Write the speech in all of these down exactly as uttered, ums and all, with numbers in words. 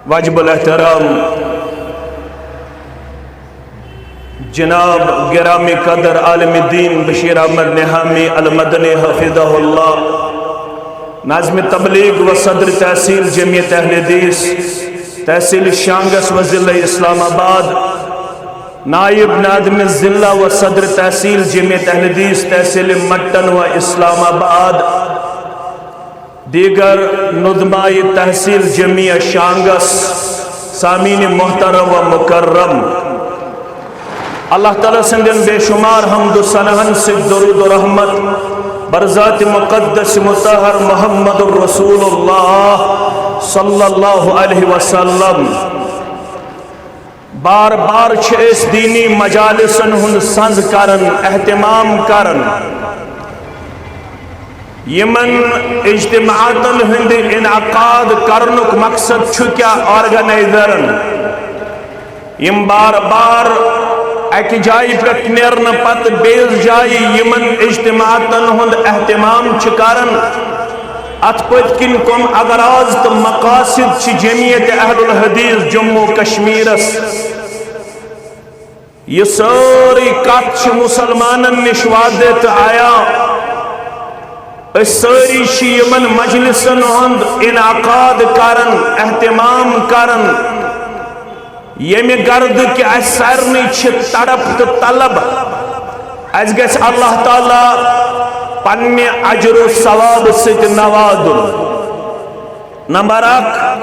واجب الاحترام جناب گرامی قدر عالم دین بشیر احمد نہامی المدنی حفظہ اللہ، ناظم تبلیغ و صدر تحصیل جمعیت اہل حدیث تحصیل شانگس و ضلع اسلام آباد، نائب ناظم ضلع و صدر تحصیل جمعیت اہل حدیث تحصیل مٹن و اسلام آباد، دیگر ندمائی تحصیل جمعیہ شانگس، سامین محترم و مکرم، اللہ تعالیٰ سندین بے شمار حمد و ثناہن سے درود و رحمت برذات مقدس مطہر محمد الرسول اللہ صلی اللہ علیہ وسلم۔ بار بار چھ اس دینی مجالسن ہند سنز کرن، اہتمام کرن۔ یمن اجتماعاتن ہند انعقاد کرنک مقصد چھ کیا؟ آرگنائزرن یم بار بار اکہ جایہ پہ نیرن پتہ بیس جایہ یمن اجتماعاتن ہند اہتمام چھ کرن، اتھ پتہ کن کم اغراض تہ مقاصد چھ جمعیت اہل الحدیث جموں کشمیرس؟ یہ ساری کتھ چھ مسلمانن نش واضح تہ آیا۔ اس ساری چھ یمن مجلسن ہند انعقاد کرن، اہتمام کرن، یمہ غرض کہ اس سارنی چھ تڑپ تہ طلب، اس گژھِ اللہ تعالیٰ پننہ اجر و ثواب سۭتۍ نوازُن۔ نمبر اکھ۔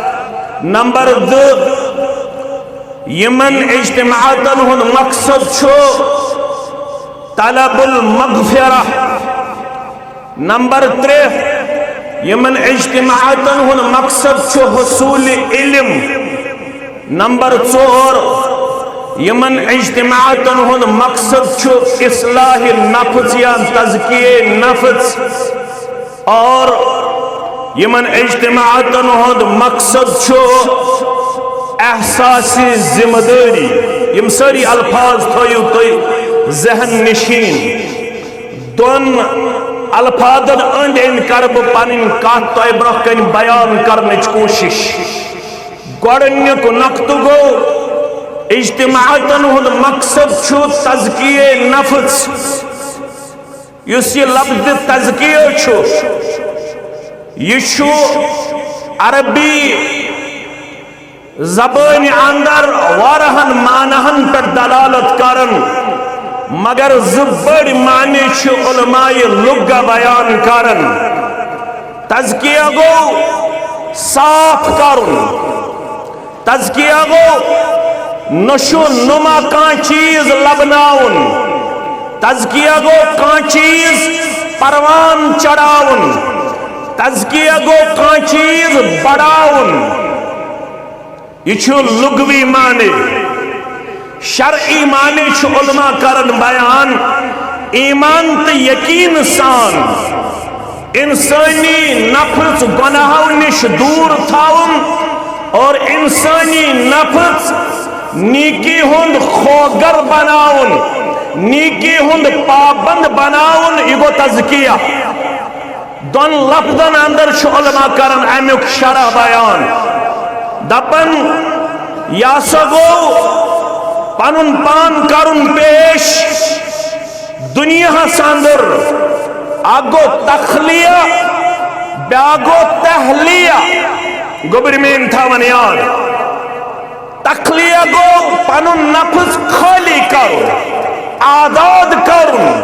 نمبر دو، یمن اجتماعاتن ہند مقصد چھ طلب المغفرہ۔ نمبر ترے، یمن اجتماعاتن ہند مقصد چھ حصول علم۔ نمبر ژور، یمن اجتماعاتن ہند مقصد چھ اصلاح نفس یا تزکیہ نفس۔ اور یمن اجتماعاتن ہند مقصد چھ احساس ذمہ داری۔ یم ساری الفاظ تھٲیِو تُہۍ ذہن نشین۔ دۄن الفاظن أنٛدۍ أنٛدۍ کرٕ بہٕ پنٕنۍ کتھ تۄہہِ برونٛہہ کنہِ بیان کرنٕچ کوٗشش۔ گۄڈٕنیُک نقطہٕ گوٚو، اجتماعاتن ہُنٛد مقصد چھُ تزکیہ نفس۔ یُس یہِ لفظ تزکیہ چھُ، یہِ چھُ عربی زبٲنۍ اندر واریاہن معناہن پٮ۪ٹھ دلالت کران، مگر زٕ بٔڑۍ معنی چھِ علماء لغہ بیان کران۔ تزکیہ گوٚو صاف کرُن، تزکیہ گوٚو نشو نما کانٛہہ چیز لبناوُن، تزکیہ گوٚو کانٛہہ چیز پروان چڑھاوُن، تزکیہ گوٚو کانٛہہ چیز بڑاوُن۔ یہ چھُ لغوی معنی۔ شرعی معنی چھُ علماء کران بیان، ایمان تہٕ یقین سان انسٲنی نفس گناہو نِش دوٗر تھاوُن اور انسٲنی نفس نیکی ہُنٛد خوگر بناوُن، نیکی ہُنٛد پابند بناوُن، یہِ گوٚو تزکیہ۔ دۄن لفظن اندر چھُ علماء کران امیُک شرح بیان۔ دپان، یہِ ہسا گوٚو پنُن پان کرُن پیش دنیاہس اندر۔ اکھ گوٚو تخلیہ، بیاکھ گوٚو تحلیہ۔ گوٚبرۍ میٲنۍ تھاوان یاد۔ تخلیہ گوٚو پنُن نفس خٲلی کرُن، آزاد کرُن،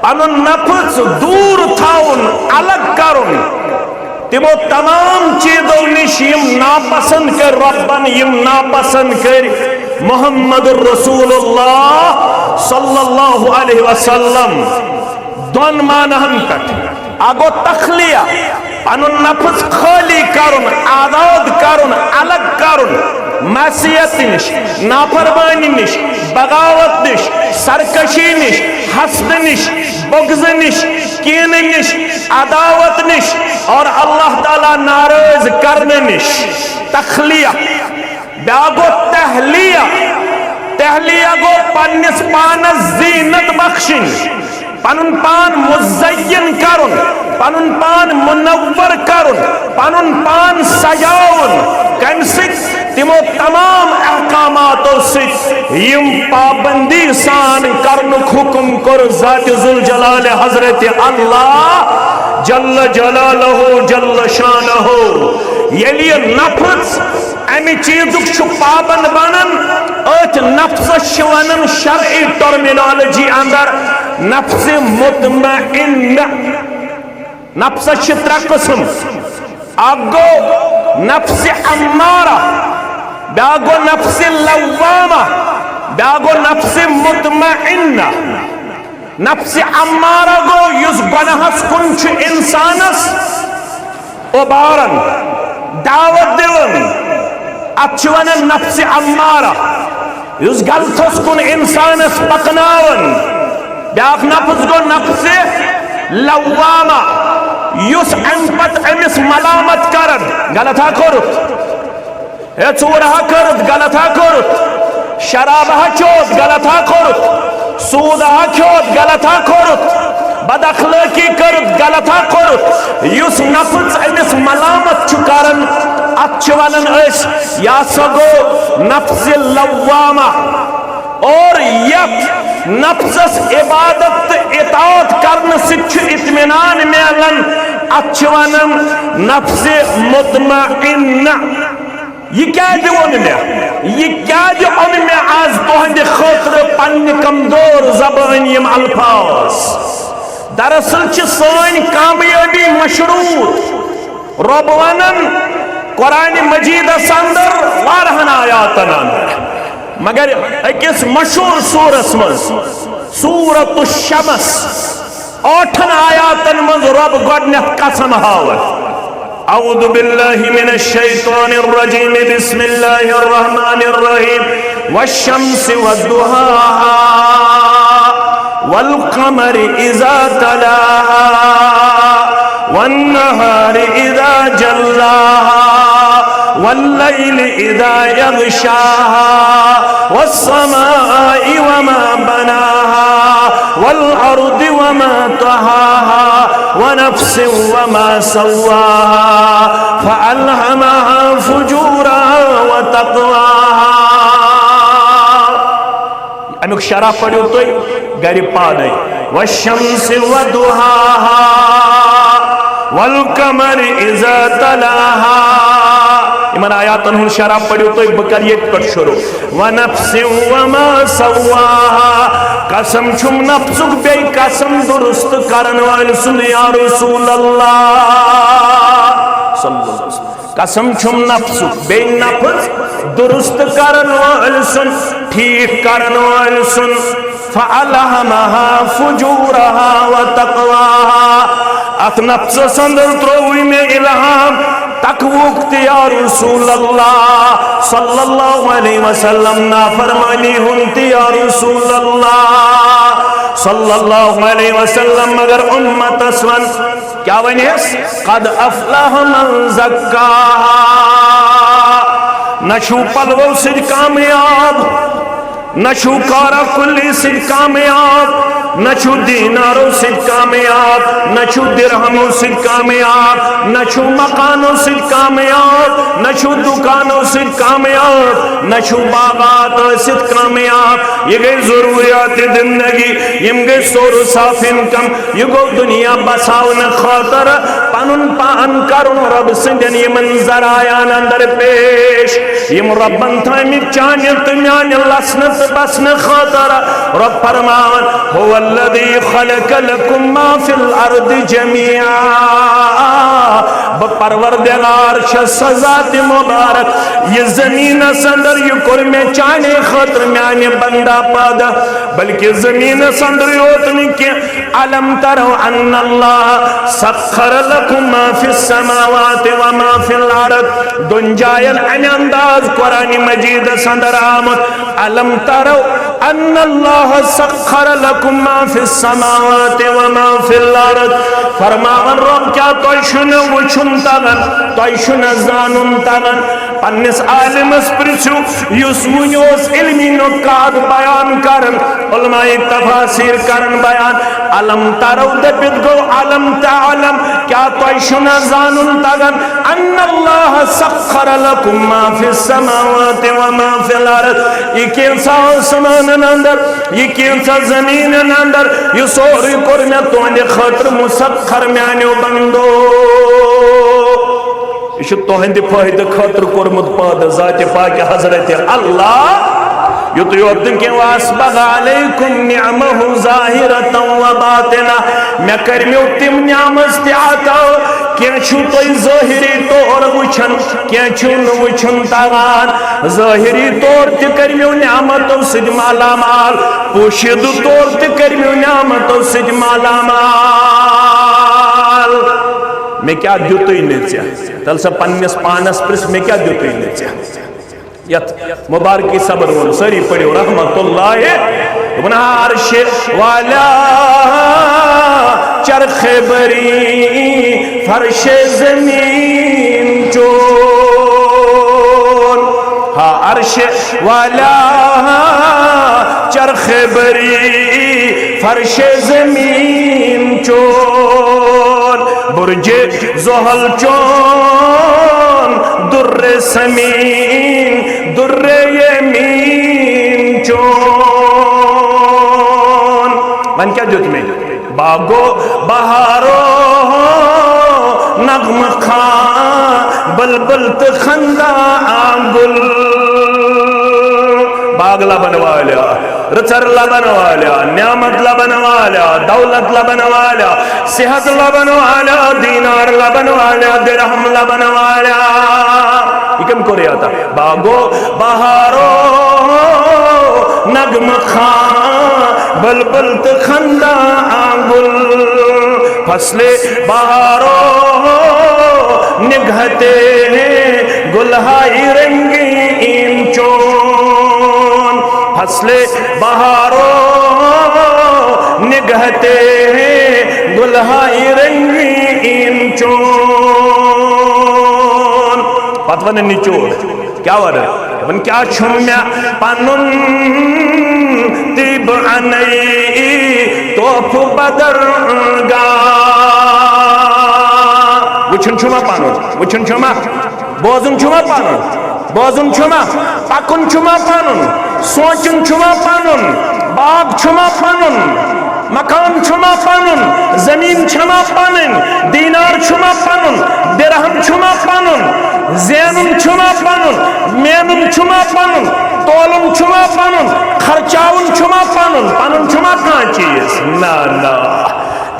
پنُن نفس دوٗر تھاوُن، الگ کرُن تِمو تمام چیزو نِش یِم ناپسند کٔرۍ رۄبن، یِم ناپسند کٔرۍ محمد رسول اللہ صلی اللہ علیہ وسلم۔ دۄن معناہن پٮ۪ٹھ۔ اکھ گوٚو تخلیہ، پنُن نفس خٲلی کرُن، آزاد کرُن، الگ کرُن، معصیت نِش، نافرمانی نِش، بغاوت نِش، سرکشی نِش، حسد نِش، بغض نِش، کینہٕ نِش، عداوت نِش اور اللہ تعالیٰ ناراض کرنہٕ نِش۔ تخلیہ۔ بیاکھ گوٚو تحلیہ۔ تحلیہ گوٚو پننِس پانس زینت بخشِنۍ، پنُن پان مزین کرُن، پنُن پان منور کرُن، پنُن پان سجاوُن۔ کمہِ سۭتۍ؟ تِمو تمام احکاماتو سۭتۍ یِم پابندی سان کرنُک حکم کوٚر ذات ذوالجلال حضرت اللہ جل جلالہ جل شانہ۔ ییٚلہِ یہِ نفس امہِ چیٖزُک چھُ پابند بنان، أتھۍ نفسس چھِ ونان شرعی ٹرمینالوجی اندر نفس مطمئنہ۔ نفسس چھِ ترٛےٚ قٕسم۔ اکھ گوٚو نفس امارہ، بیٛاکھ گوٚو نفس لوامہ، بیٛاکھ گوٚو نفس مطمئنہ۔ نفس امارہ گوٚو یُس گۄناہس کُن چھُ انسانس اوبارن، دعوت دِوان، اتھ چھِ ونان نفس امارہ۔ یُس غلطس کُن انسانس پکناوان، بیٛاکھ نفس گوٚو نفس لوامہ، یُس امہِ پتہٕ أمِس ملامت کران، غلط ہا کوٚرُتھ، ہے ژوٗر ہا کٔرٕتھ، غلط ہا کوٚرُتھ، شراب ہا چوٚوُتھ، غلط ہا کوٚرُتھ، سوٗد ہا کھیوٚوُتھ، غلط ہا کوٚرُتھ، بد اخلٲقی کٔرٕتھ، غلط ہا کوٚرُتھ۔ یُس نفس أمِس ملامت چھُ کران، اتھ چھِ ونان أسۍ، یہِ ہسا گوٚو نفس لوامہ۔ اور یتھ نفسس عبادت تہٕ اطاعت کرنہٕ سۭتۍ چھُ اطمینان میلان، اتھ چھِ ونان نفس مطمئنہ۔ یہِ کیازِ ووٚن مےٚ؟ یہِ کیازِ اوٚن مےٚ آز تُہنٛدِ خٲطرٕ پننہِ کمزور زبٲنۍ یِم الفاظ؟ دراصل چھِ سٲنۍ کامیٲبی مشروط۔ رۄب ونان قرآن مجیدس اندر واریاہن آیاتن اندر، مگر أکِس مشہوٗر سورس منٛز، سورۃ الشمس، ٲٹھن آیاتن منٛز رۄب گۄڈنیتھ قسم ہاوان۔ اعوذ باللہ من الشیطان الرجیم، بسم اللہ الرحمن الرحیم، والشمس وضحاها، والقمر اذا تلاها، والنهار اذا جلاها، والليل اذا يغشاها، والسماء وما بناها، والأرض وما طحاها، ونفس وما سواها، فألهمها فجورها وتقواها۔ امیُک شرح پٔرِو تُہۍ گرِ پانے۔ والشمس وضحاها، والقمر اذا تلاها۔ یِمن آیاتن ہُنٛد شرح پٔرِو تُہۍ، بہٕ کرٕ ییٚتہِ پٮ۪ٹھ شروع۔ ونفس وما سواها، قسم چھُم نفسُک بیٚیہِ قسم درست کرن وٲلۍ سُنٛد یا رسول اللہ۔ صلی اللہ علیہ وسلم۔ قسم چھُم نفسُک، بیٚیہِ نفس درست کرن وٲلۍ سُنٛد، ٹھیٖک کرن وٲلۍ سُنٛد۔ فألهمها فجورها وتقواها۔ اتھ نفسس اندر ترووُے مےٚ الہام تقوہُک تہِ یا رسول اللہ صلی اللہ علیہ وسلم، نافرمانی ہُنٛد تہِ یا رسول اللہ صلی اللہ علیہ وسلم، مگر امتس ون کیا ونیس؟ قد افلح من زکاها۔ نہ چھو پلوو سۭتۍ کامیاب، نہ چھو کارا کلی سۭتۍ کامیاب، نہ چھو دینارو سۭتۍ کامیاب، نہ چھو درہمو سۭتۍ کامیاب، نہ چھو مکانو سۭتۍ کامیاب، نہ چھو دکانو سۭتۍ کامیاب، نہ چھو باغات ٲسِتھ کامیاب۔ یہ گئی ضروریات زندگی، یم گئی سورس آف انکم۔ یہِ گوٚو دُنیا بساونہٕ خٲطرٕ پنُن پان کرُن رۄب سٕنٛدٮ۪ن یِمن ذرایعن اندر پیش، یِم رۄبن تھٲومٕتۍ چانہِ تہٕ میانہِ لسنہٕ تہٕ بسنہٕ خٲطرٕ۔ رۄب فرماوان، هو الذي خلق لكم ما في الأرض جميعا۔ بہٕ پروردگار چھَس سۄ ذات مبارک، یہِ زمینس اندر یہِ کوٚر مےٚ چانے خٲطرٕ میانہِ بندا پٲدٕ۔ بلکہ زمینس اندر یوت نہٕ کینٛہہ، الم تروا ان اللہ سخر لکم ما فی السماوات و ما فی الارض۔ دۄن جاین امہِ انداز قرآن مجیدس اندر آمُت، الم تروا ان اللہ سخر لکم ما فی السماوات و ما فی الارض۔ فرماون رب، کیا تۄہہِ چھُنہٕ وٕچھُن تگان، تۄہہِ چھُنہٕ زانُن تگان؟ پننِس عالمس پرژھِو، یُس وٕنہِ اوس علمی نکات بیان کران، علماء تفاسیر کران بیان۔ الم ترو دٔپِتھ گوٚو الم تعلم، کیا تۄہہِ چھُنہٕ زانُن تگان؟ ان اللہ سخر لکم ما فی السماوات و ما فی الارض۔ یہِ کینٛژھا آسمانن اندر، یہِ کینٛژھا زمینن اندر، یہِ سورُے کوٚر مےٚ تُہنٛدِ خٲطرٕ مسخر میانیو بندو۔ یہِ چھُ تُہنٛدِ فٲیدٕ خٲطرٕ کوٚرمُت پٲدٕ ذاتِ پاکہِ حضرت اللہ۔ یُتُے یوت نہٕ کینٛہہ، واسبغ علیکم نعمہ ظاہرۃ و باطنہ، مےٚ کٔرمو تِم نعمژ تہِ عطا، کینٛہہ چھُو تُہۍ ظٲہری طور وٕچھان، کینٛہہ چھُو نہٕ وٕچھُن تگان۔ ظٲہری طور تہِ کٔرمو نعمتو سۭتۍ مالا مال، پوشیدٕ طور تہِ کٔرمو نعمتو سۭتۍ مالا مال۔ مےٚ کیٛاہ دیُتُے نہٕ ژےٚ؟ تیٚلہِ سا پننِس پانس پرژھ، مےٚ کیٛاہ دیُتُے نہٕ ژےٚ؟ یتھ مبارکی صبر ووٚن، سٲری پٔرِو رحمت اللہ۔ دوٚپُن، ہا عرشِ والا، چرخِ بری، فرشِ زمین چون۔ ہا عرشِ والا، چرخِ بری، فرشِ زمین چون۔ برجِ زحل چون، درِ ثمین، درِ یمین چون۔ وۄنۍ کیٛاہ دیُت مےٚ؟ باغو بہارو نغمہ خواں، بلبل تہٕ خنداں گل۔ باغ لبن والیا، رٕژر لبن والیا، نعمت لبن والیا، دولت لبن والیا، صحت لبن والیا، دینار لبن والیا، درہم لبن والیا۔ یہِ کٔمۍ کوٚر یہِ عطا؟ باغو بہارو نغمہ خواں، بلبل تہٕ خنداں گل۔ فصلِ بہارو نگہتے ہیں گلہائی رنگین چون۔ فصلِ بہارو نگہتے ہیں گلہائی رنگین چون۔ پتہٕ ونان نچوڑ۔ کیٛاہ وَنان؟ دَپان، کیٛاہ چھُم مےٚ پَنُن طیبہٕ اَنَے تحفہٕ بدرگاہ؟ وٕچھُن چھُما پَنُن؟ وٕچھُن چھُما؟ بوزُن چھُما پَنُن؟ بوزُن چھُما؟ پَکُن چھُما پَنُن؟ سونٛچُن چھُما پَنُن؟ باغ چھُما پَنُن؟ مکان چھُما پنُن؟ زمین چھما پنٕنۍ؟ دینار چھُما پنُن؟ درہم چھُما پنُن؟ زینُن چھُما پنُن؟ مینُن چھُما پنُن؟ تولُن چھُما پنُن؟ خرچاوُن چھُما پنُن؟ پنُن چھُما کانٛہہ چیٖز؟ نہ، نہ۔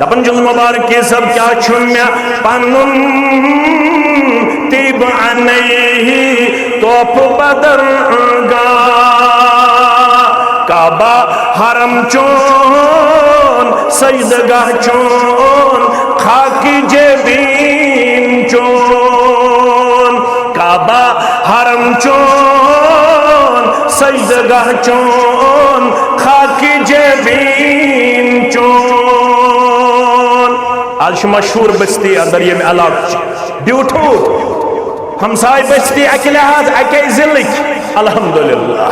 دپان چھُس مبارکی صٲب، کیٛاہ چھُ مےٚ پنُن؟ طیبہٕ اَنَے تحفہٕ بدرگاہ۔ کعبہ حرم چون، سجدگاہ چون، خاکِ جبین چون۔ کعبہ حرم چون، سجدگاہ چون، خاکِ جبین چون۔ آز چھُ مشہوٗر بستی اندر ییٚمہِ علاقہٕ چھِ۔ بیوٗٹھوٗ۔ ہمساے بستی اکہِ لحاظ اکے ضلعٕکۍ۔ الحمدللہ۔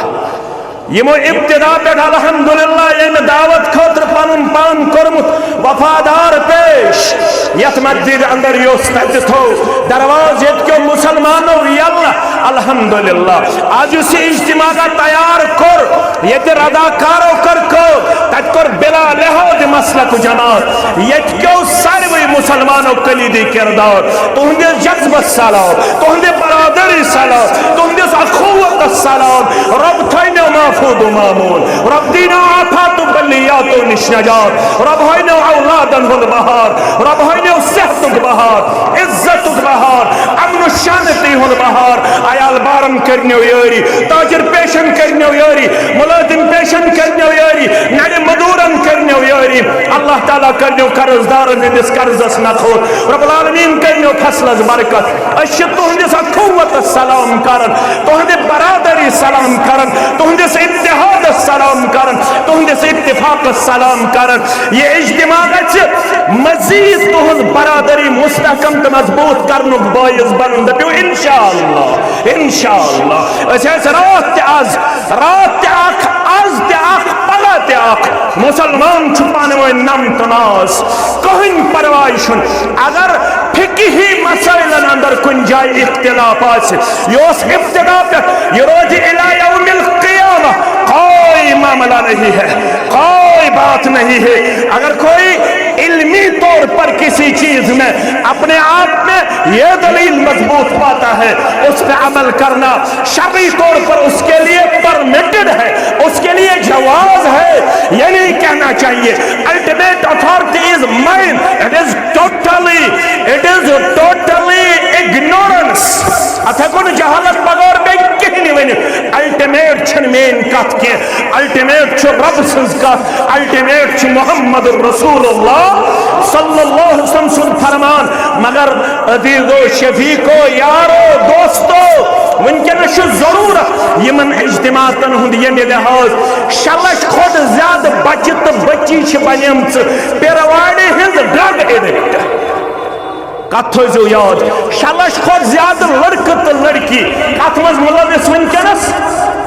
یِمو ابتدا پٮ۪ٹھ الحمدللہ ییٚمہِ دعوت خٲطرٕ پنُن پان کوٚرمُت وفادار پیش، یتھ مسجد اندر یۄس تتہِ تھوو دروازٕ ییٚتہِ کیو مسلمانو یلہٕ۔ الحمدللہ۔ آز یُس یہِ اجتماع تیار کوٚر، ییٚتہِ رداکارو کٔر کٲم، تتہِ کوٚر بلا لحاظ مسلک جماعت۔ ییٚتہِ کیو ساروٕے مسلمانو کلیدی کردار، تُہنٛدِس جذبس سلام، تُہنٛدِ برادری سلام، تُہنٛدِس اخوتس سلام۔ رب تھٲینو محفوظ و مامون، رب دینا آفات و بلیاتو نش نجات، رب ہٲینو اولادن ہُنٛد بہار، رب ہٲینو صحتُک بہار، عزتُک بہار، امن و شانتی ہُنٛد بہار۔ عیال بارن کٔرنیو یٲری، تاجر پیشن کٔرنیو یٲری، ملازم پیشن کٔرنیو یٲری، نرِ مزدورن کٔرنیو یٲری۔ اللہ تعالیٰ کٔرنیو قرض دارن ہٕنٛدِس قرضس نکھوت۔ رب العالمین کٔرنیو فصلس برکت۔ أسۍ چھِ تُہنٛدِس اخوتس سلام کران، تُہنٛدِ برادری سلام کران، تہنٛدس اتحادس سلام کران، تہنٛدس اتفاقس سلام کران۔ یہ اجتماع گژھِ مزید تہنٛز برادری مستحکم تہٕ مضبوط کرنُک باعث بنُن۔ دٔپِو انشاءاللہ، انشاءاللہ۔ أسۍ ٲسۍ راتھ تہِ از، راتھ تہِ اکھ، از تہِ اکھ، پگاہ تہِ اکھ۔ مسلمان چھُ پانہٕ ؤنۍ نم تہٕ ناز، کٕہٕنۍ پرواے چھُنہٕ۔ اگر فقہی مسائلن اندر کُنہِ جایہِ اختلاف آسہِ، یہِ اوس ابتدا پٮ۪ٹھ، یہِ روزِ الی یوم القیامہ، کوئی معاملہ نہیں ہے، کوئی بات نہیں ہے۔ اگر کوئی علمی طور پر کسی چیز میں اپنے آپ میں یہ دلیل مضبوط پاتا ہے، اس پہ عمل کرنا شرعی طور پر اس کے لیے پرمٹڈ ہے، اس کے لیے جواز ہے۔ یہ نہیں کہنا چاہیے ultimate authority is mine, it is totally, it is totally ignorance. اتھ ہیکو نہٕ جہالت بغٲر بیٚیہِ کِہیٖنۍ ؤنِتھ۔ الٹیمیٹ چھنہٕ میٲنۍ کتھ کینٛہہ، الٹیمیٹ چھُ رب سٕنٛز کتھ، الٹیمیٹ چھُ محمد رسول اللہ صلی اللہ علیہ وسلم سُنٛد فرمان۔ مگر عزیزو، شفیقو، یارو، دوستو، وٕنکیٚنَس چھُ ضروٗرت یِمن اجتماعاتن ہُنٛد ییٚمہِ لحاظ شےٚ لچھ کھۄتہٕ زیادٕ بچہِ تہٕ بچی چھِ بنیمژٕ پیروارِ ہٕنٛز drug addict۔ کتھ تھٲیزیو یاد، شےٚ لچھ کھۄتہٕ زیادٕ لڑکہٕ تہٕ لڑکی کتھ منٛز مُلوث وٕنکیٚنَس؟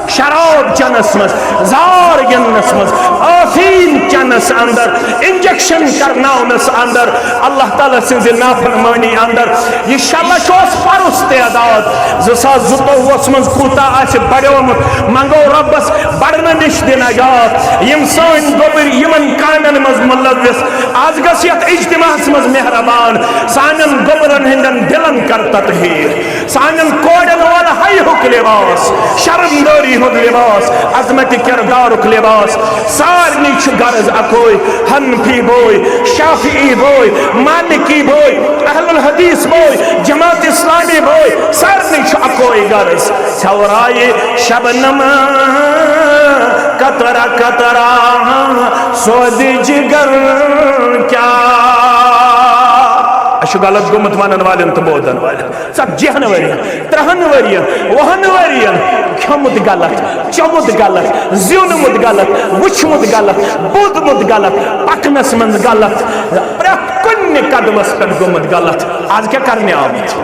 شراب چنس منٛز، زار گنٛدنس منٛز، ٲفیٖن چنس اندر، انجیکشن کرناونس اندر، اللہ تعالیٰ سٕنٛزِ نافرمٲنی اندر۔ یہِ شےٚ لچھ اوس پرُس تعداد، زٕ ساس زٕتووُہس منٛز کوٗتاہ آسہِ بڑیومُت، منگو رۄبس بڑنہٕ نِش دِ نجات۔ یِم سٲنۍ گوٚبٕرۍ یِمن کامٮ۪ن منٛز مُلوث، از گژھ یتھ اجتماعس منٛز مہربان سانٮ۪ن گوٚبرن ہٕنٛدٮ۪ن دِلن کر تطہیر۔ سانٮ۪ن کورٮ۪ن وَل حیاہُک لباس، شرمدٲری ہُنٛد لباس، عظمت کردارُک لباس۔ سارنٕے چھُ غرض اکوے، حنفی بوے، شافعی بوے، مالکی بوے، اہل الحدیث بوے، جماعت اسلامی بوے، سارنٕے چھُ اکوے غرض۔ ژھٮ۪ورایہِ شبنم قطرہ قطرہ سود جگر کیا۔ اَسہِ چھُ غلط گوٚمُت وَنَن والٮ۪ن تہٕ بوزَن والٮ۪ن۔ ژتجی ہن ؤرین، ترہن ؤرین، وُہن ؤرین کھیومُت غلط، چومُت غلط، زیوٗنمُت غلط، وُچھمُت غلط، بوٗزمُت غلط، پکنس منٛز غلط، پرٛٮ۪تھ کُنہِ قدمس پٮ۪ٹھ گوٚمُت غلط۔ از کیٛاہ کرنہِ آمُت؟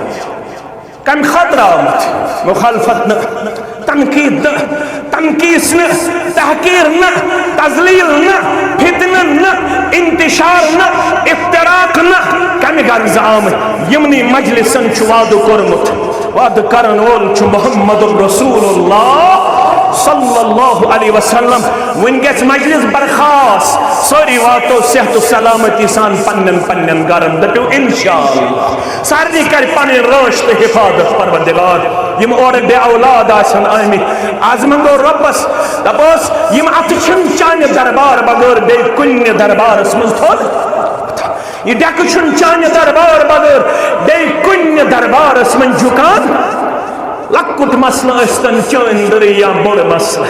کمہِ خٲطرٕ آمُت؟ مخالفت نہٕ، تنقید نہٕ، تنقیٖص نہٕ، تحقیر نہٕ، تذلیل نہٕ، فتنہٕ نہٕ، انتشار نہٕ، افتراق نہٕ۔ کمہِ غرضہٕ آمٕتۍ؟ یِمنٕے مجلسن چھُ وعدٕ کوٚرمُت، وعدٕ کرن وول چھُ محمد رسول اللہ صلی اللہ علیہ وسلم۔ وۄنۍ گژھِ مجلس برخاست، سٲری واتو صحت و سلامتی سان پننٮ۪ن پننٮ۪ن گرن۔ دٔپِو انشاءاللہ۔ سارنٕے کرِ پنٕنۍ رٲچھ تہٕ حفاظت پروردگار۔ یِم اورٕ بے اولاد آسن آمٕتۍ، از منگو رۄبس، دپوس، یِم اتھٕ چھِنہٕ چانہِ دربار بغٲر بیٚیہِ کُنہِ دربارس منٛز تھوٚد۔ یہِ ڈیکہٕ چھُنہٕ چانہِ دربار بغٲر بیٚیہِ کُنہِ دربارس منٛز جُکان۔ لۄکُٹ مسلہٕ ٲسۍتن چٲنۍ دٔرٕے یا بوٚڑ مسلہٕ،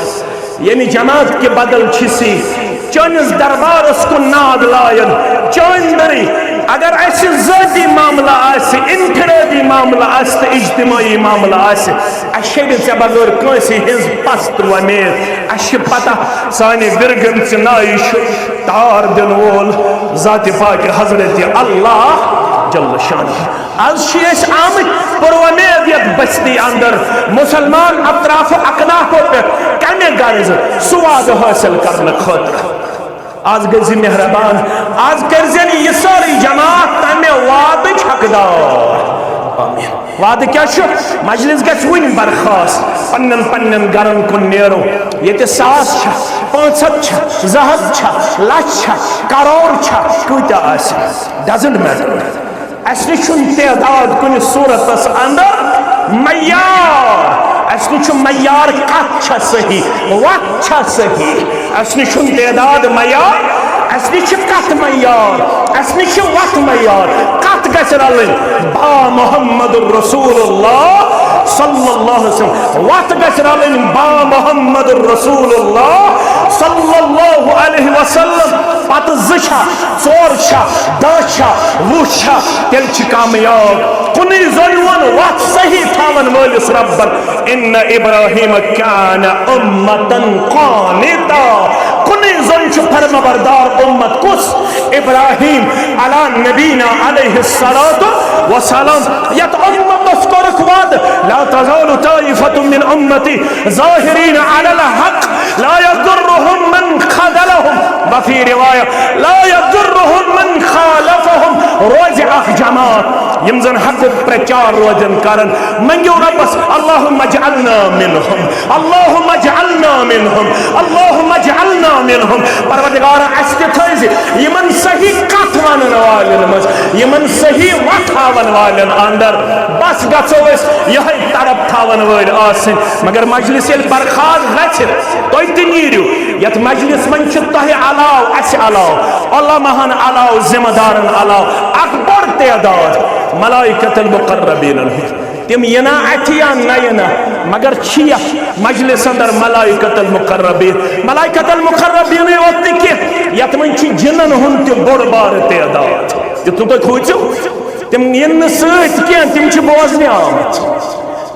یعنی جماعت کہِ بدل چھِ سی چٲنِس دربارس کُن ناد لایان۔ چٲنۍ دٔرٕے، اگر اسہِ ذٲتی معاملہٕ آسہِ، انفرٲدی معاملہٕ آسہِ تہٕ اجتمٲعی معاملہٕ آسہِ، اسہِ چھے نہٕ ژےٚ بغٲر کٲنٛسہِ ہٕنٛز پست وۄمید۔ اسہِ چھِ پتہ سانہِ وِرگن ژِ نایہِ چھُ تار دِنہٕ وول ذاتِ پاک حضرت اللہ جل شانہ۔ از چھِ أسۍ آمٕتۍ پُرومید یتھ بستی اندر، مسلمان اطراف و اکنافو پٮ۪ٹھ کمہِ غرض؟ سُہ وعدٕ حٲصِل کرنہٕ خٲطرٕ۔ از گٔژھۍ زِ مہربان، از کٔرۍ زٮ۪ن یہِ سٲرٕے جماعت تمہِ وعدٕچ حقدار۔ آمین۔ وعدٕ کیٛاہ چھُ؟ مجلس گژھِ وُنہِ برخاست، پننٮ۪ن پننٮ۪ن گرن کُن نیرو۔ ییٚتہِ ساس چھا، پانٛژھ ہتھ چھا، زٕ ہتھ چھا، لچھ چھا، کرور چھا، کۭتیاہ آسہِ، doesn't matter۔ اسہِ نِش چھُنہٕ تعداد کُنہِ صورتس اندر معیار۔ اسہِ نِش چھُ معیار کتھ چھےٚ صحیح، وتھ چھےٚ صحیح۔ اسہِ نِش چھُنہٕ تعداد معیار، اسہِ نِش چھِ کتھ معیار، اسہِ نِش چھِ وتھ معیار۔ کتھ گژھِ رلٕنۍ با محمد رسول اللہ صلی اللہ علیہ وسلم، وتھ گژھِ رلٕنۍ با محمد رسول اللہ صلی اللہ علیہ وسلم۔ پتہٕ زٕ چھا، ژور چھا، دَہ چھا، وُہ چھا، تیٚلہِ چھِ کامیاب۔ کُنُے زوٚن ووٚن وَتھ صحیح تھاوَن وٲلِس رَبَّن، "اِنَّ إِبْرَاهِيمَ كَانَ أُمَّةً قَانِتًا۔" کُنُے زوٚن چھُ فرمانبردار اُمت۔ کُس؟ ابراہیم علی نبینا علیہ الصلوۃ والسلام۔ یَتھ اُمتَس کوٚرُکھ وعدٕ، "لا تزال طائفة من أمتي ظاهرين على الحق لا يضرهم من خذلهم وفي رواية لا يضرهم من خالفهم"۔ روزِ اکھ جماعت، یِم زَن حقُک پرچار روزن کرن۔ منگیو ربس، "اللهم اجعلنا منهم، اللهم اجعلنا منهم، اللهم اجعلنا منهم۔" پروردگارا، اسہِ تہِ تھٲیزِ یِمن صحیح کتھ ونن والٮ۪ن منٛز، یِمن صحیح وتھ ہاون والٮ۪ن اندر۔ بس گژھو أسۍ یِہے تڑپ تھاون وٲلۍ آسٕنۍ۔ مگر مجلس ییٚلہِ برخاست گژھِ، تُہۍ تہِ نیٖرِو۔ یتھ مجلس منٛز چھِ تۄہہِ علاوٕ، اسہِ علاوٕ، علماہن علاوٕ، ذمہ دارن علاوٕ اکھ بوٚڑ تعداد، ملائکۃ المقربینن ہُنٛد۔ تِم یِنا اَتھِ یا نہ یِنا، مگر چھِ یَتھ مجلس اندر ملائکۃ المقربین۔ ملائکۃ المقربینٕے یوت نہٕ کینٛہہ، یَتھ منٛز چھِ جِنَن ہُنٛد تہِ بوٚڑ بارٕ تعداد۔ یُتھ نہٕ تُہۍ کھوٗژِو، تِم یِن نہٕ سۭتۍ کینٛہہ، تِم چھِ بوزنہِ آمٕتۍ۔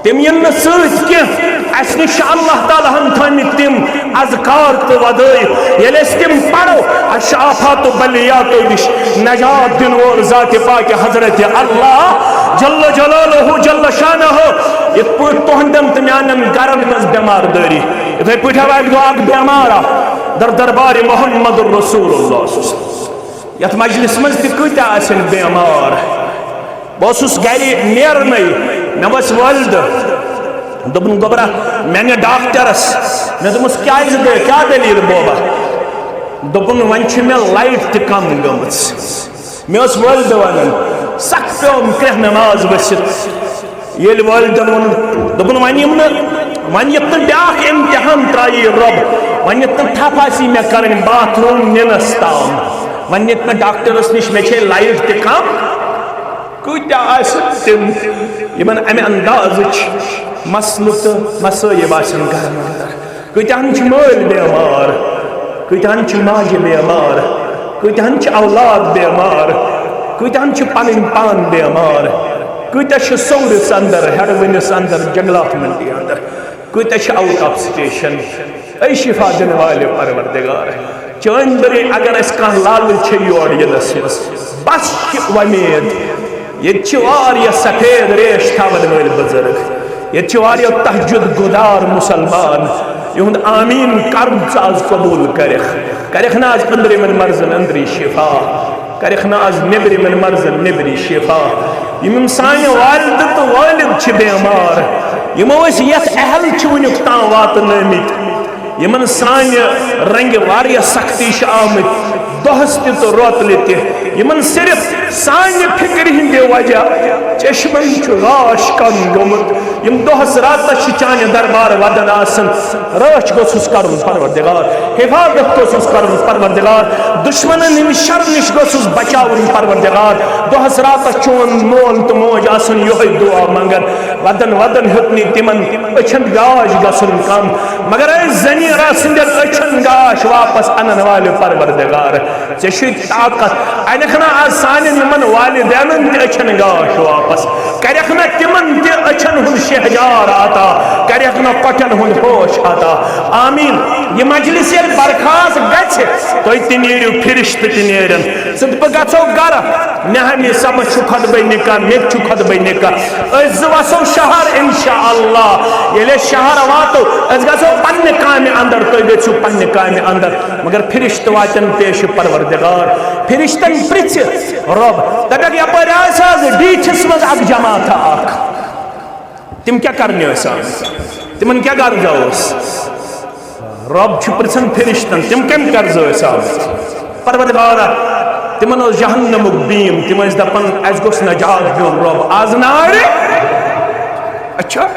تِم یِن نہٕ سۭتۍ کینٛہہ۔ اَسہِ نِش چھِ اللہ تعالیٰ ہن تھٲومٕتۍ تِم اذکار تہٕ ودٲیِف۔ ییٚلہِ أسۍ تِم پرو، اَسہِ چھُ آفات و بلیاتو نِش نجات دِنہٕ وول ذاتِ پاکِ حضرت اللہ جل جلالہ جل شانہ۔ یِتھ پٲٹھۍ تُہنٛدٮ۪ن تہٕ میانٮ۪ن گرن منٛز بٮ۪مار دٲری، یِتھے پٲٹھۍ آو اَکہِ دۄہ اکھ بٮ۪مار اکھ در دربارِ محمد رسول اللہ۔ یتھ مجلس منٛز تہِ کۭتیاہ آسن بٮ۪مار۔ بہٕ اوسُس گرِ نیرنٕے، مےٚ وَژھ والدٕ۔ دوٚپُن، "گوٚبرا، مےٚ نہِ ڈاکٹرس۔" مےٚ دوٚپمَس، "کیٛازِ گٔے؟ کیٛاہ دٔلیٖل بوبا؟" دوٚپُن، "وۄنۍ چھِ مےٚ لایٹ تہِ کم گٔمٕژ۔" مےٚ ٲس والدٕ وَنان، سخ پیوٚم کرٛٮ۪ہنہٕ ماز ؤسِتھ۔ ییٚلہِ والدن ووٚن، دوٚپُن، "وۄنۍ یِم نہٕ، وۄنۍ یِتھ نہٕ بیٛاکھ امتحان ترٛایی رۄب، وۄنۍ یِتھ نہٕ تھپھ آسی مےٚ کَرٕنۍ باتھ روٗم نِنَس تام، وۄنۍ یِتھ نہٕ ڈاکٹرس نِش، مےٚ چھے لایٹ تہِ کم۔" کۭتیاہ آسن تِم، یِمن امہِ اندازٕچ مسلہٕ تہٕ مصٲیب آسن گرن اندر؟ کۭتیاہن چھِ مٲلۍ بٮ۪مار، کۭتیاہن چھِ ماجہِ بٮ۪مار، کۭتیاہن چھِ اولاد بٮ۪مار، کۭتیاہن چھِ پنٕنۍ پان بٮ۪مار، کۭتیاہ چھِ سورِس اندر، ہیڈوٕنِس اندر، جنگلات منڈی اندر، کۭتیاہ چھِ آوُٹ آف سٹیشن۔ اے شفا دِنہٕ والہِ پروردگار، چٲنۍ بٔری اگر اَسہِ کانٛہہ لالہٕ چھِ یور یِنَس منٛز، بس چھِ وۄمید۔ ییٚتہِ چھِ واریاہ سفید ریش تھاوَن وٲلۍ بُزرگ، ییٚتہِ چھِ واریاہ تہجد گُزار مُسلمان، یِہُنٛد آمیٖن کرُن ژٕ آز قبوٗل کَرٮ۪کھ۔ کَرٮ۪کھ نہ آز أنٛدرِمٮ۪ن مرضن أنٛدری شفا، کَرٮ۪کھ نہ آز نیٚبرِمٮ۪ن مرضن نیٚبری شفا۔ یِم یِم سانہِ والدٕ تہٕ والد چھِ بٮ۪مار، یِمو أسۍ یَتھ اہل چھِ وٕنیُک تام واتنٲومٕتۍ، یِمن سانہِ رنگہِ واریاہ سختی چھِ آمٕتۍ، دۄہس تہِ تہٕ روتلہِ تہِ، یِمن صرف سانہِ فکرِ ہٕنٛدِ وجہ چشمن چھُ لاش کم گوٚمُت۔ یِم دۄہس راتس چھِ چانہِ دربار ودان آسان، رٲچھ گوٚژھُس کرُن پروردگار، حفاظت گوٚژھُس کرُن پروردگار، دشمنن ہٕنٛدِ شرٕ نِش گوٚژھُس بچاوُن پروردگار۔ دۄہس راتس چون مول تہٕ موج آسان یِہوٚے دُعا منگان، ودان ودان ہیوٚت نہٕ تِمن أچھن گاش گژھُن کم، مگر أسۍ ضمیرہ سٕنٛدٮ۪ن أچھن گاش واپس انن والہِ پروردگار، ژےٚ چھُے طاقت، انکھ نہ آز سانٮ۪ن یِمن والدینن تہِ أچھن گاش واپس، کرکھ نہ تِمن تہِ أچھن ہُنٛد شہجار عطا، کرکھ نہ کۄٹھٮ۪ن ہُنٛد ہوش عطا۔ آمیٖن۔ یہِ مجلس ییٚلہِ برخاست گژھِ، تُہۍ تہِ نیٖرِو، فرشتہٕ تہِ نیرن، ژٕ تہٕ بہٕ گژھو گرٕ۔ نہمی صٲبس چھُ خطبہ نکاح، مےٚ تہِ چھُ خطبہ نکاح۔ أسۍ زٕ وسو شہر انشاءاللہ۔ ییٚلہِ أسۍ شہر واتو، أسۍ گژھو پننہِ کامہِ اندر، تُہۍ گٔژھِو پننہِ کامہِ اندر۔ مگر فرشتہٕ واتن پیش پروردگار۔ فرشتن پرژھِ رۄب، دپکھ، یپٲرۍ آسہِ آز ڈیٖٹھِس منٛز اکھ جماعتھا اکھ۔ تِم کیٛاہ کرنہِ ٲسۍ آمٕتۍ؟ تِمن کیٛاہ غرضا اوس؟ رۄب چھُ پرژھان فرشتن، تِم کمہِ غرضہٕ ٲسۍ آمٕتۍ؟ پروردگارا، تِمن اوس جہنمُک بیٖم، تِم ٲسۍ دپان، "اسہِ گوٚژھ نجات دیُن رۄب، از نارِ۔" اچھا،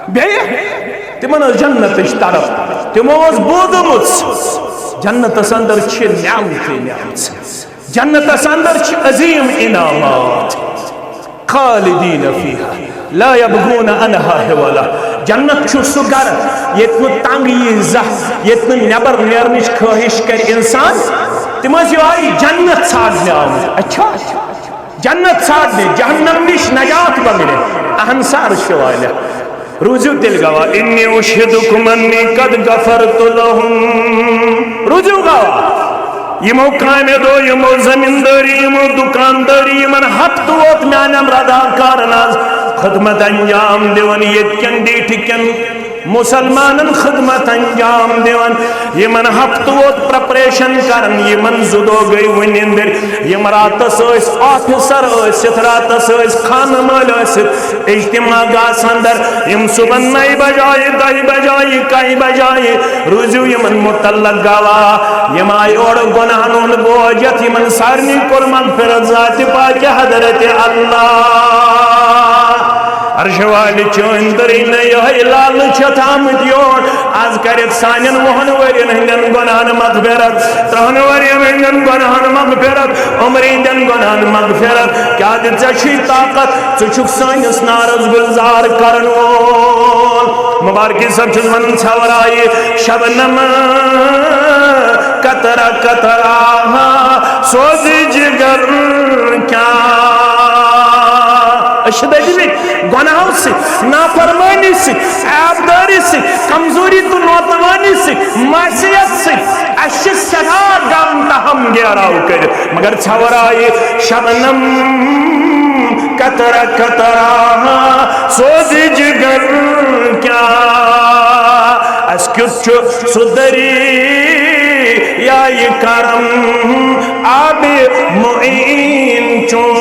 بیٚیہِ تِمن ٲس جنتٕچ طرف، تِمو اوس بوٗزمُت، جنتس اندر چھِ نعمتٕے نعمژٕ، جنتس اندر چھِ عظیٖم انعامات۔ خالدین فیہا لا یبغون عنہا حولا۔ جنت چھُ سُہ گرٕ، ییٚتہِ نہٕ تنگ یی زانٛہہ، ییٚتہِ نہٕ نٮ۪بر نیرنٕچ خٲہِش کرِ انسان۔ تِم ٲسۍ یِہوٚے جنت ژھانڈنہِ آمٕتۍ۔ اچھا، جنت ژھانڈنہِ، جہنم نِش نجات منگنہِ۔ اہن سا عرشہِ والہِ، روٗزِو تیٚلہِ گواہ، انی اشہدکم انی قد غفرت لہم۔ روٗزِو گواہ، یِمو کامہِ دۄہ، یِمو زمیٖندٲری، یِمو دُکاندٲری، یِمن ہفتہٕ ووت میانٮ۪ن رداکارن از خدمت انجام دِوان، ییٚتہِ کٮ۪ن ڈیٖٹھِ کٮ۪ن مسلمانن خدمت انجام دِوان، یِمن ہفتہٕ ووت پریپریشن کران، یِمن زٕ دۄہ گٔے وُنہِ أنٛدٕرۍ، یِم راتس ٲسۍ آفیسر ٲسِتھ، راتس ٲسۍ خانہٕ مٲلۍ ٲسِتھ، اجتماع گاہس اندر، یِم صبحن نَیہِ بجایہِ، دَہہِ بجایہِ، کَہہِ بجایہِ، روٗزِو یِمن متعلق گواہ، یِم آیہِ اورٕ گۄناہن ہُنٛد بوج ہٮ۪تھ، یِمن سارنٕے کوٚر مغفرت ذاتِ پاکہِ حضرت اللہ۔ عرشہِ والہِ چٲنۍ دٔری نہٕ یِہوٚے لالہٕ چھِ تھامٕتۍ یور۔ از کٔرِتھ سانٮ۪ن وُہن ؤرین ہٕنٛدٮ۪ن گۄناہن مغفرت، ترٛہن ؤرین ہٕنٛدٮ۪ن گۄناہن مغفرت، عمرِ ہٕنٛدٮ۪ن گۄناہن مغفرت۔ کیٛازِ ژےٚ چھُے طاقت، ژٕ چھُکھ سٲنِس نارس گُلزار کرن وول۔ مبارکی صٲب چھُس ونان، ژھٮ۪ورایہِ شبنم قطرہ قطرہ سوزِ جگر کیا۔ أسۍ چھِ دٔدمٕتۍ گۄناہو سۭتۍ، نافرمٲنی سۭتۍ، عیبدٲری سۭتۍ، کمزوری تہٕ ناتوٲنی سۭتۍ، معصیت سۭتۍ۔ اَسہِ چھِ سٮ۪ٹھاہ غم تہٕ ہم گیراو کٔرِتھ، مگر ژھٮ۪ورایہِ شبنم قطرہ قطرہ سوزِ جگر کیا۔ اَسہِ کیُتھ چھُ سُہ دٔریایہِ کرم آبِ معین چون۔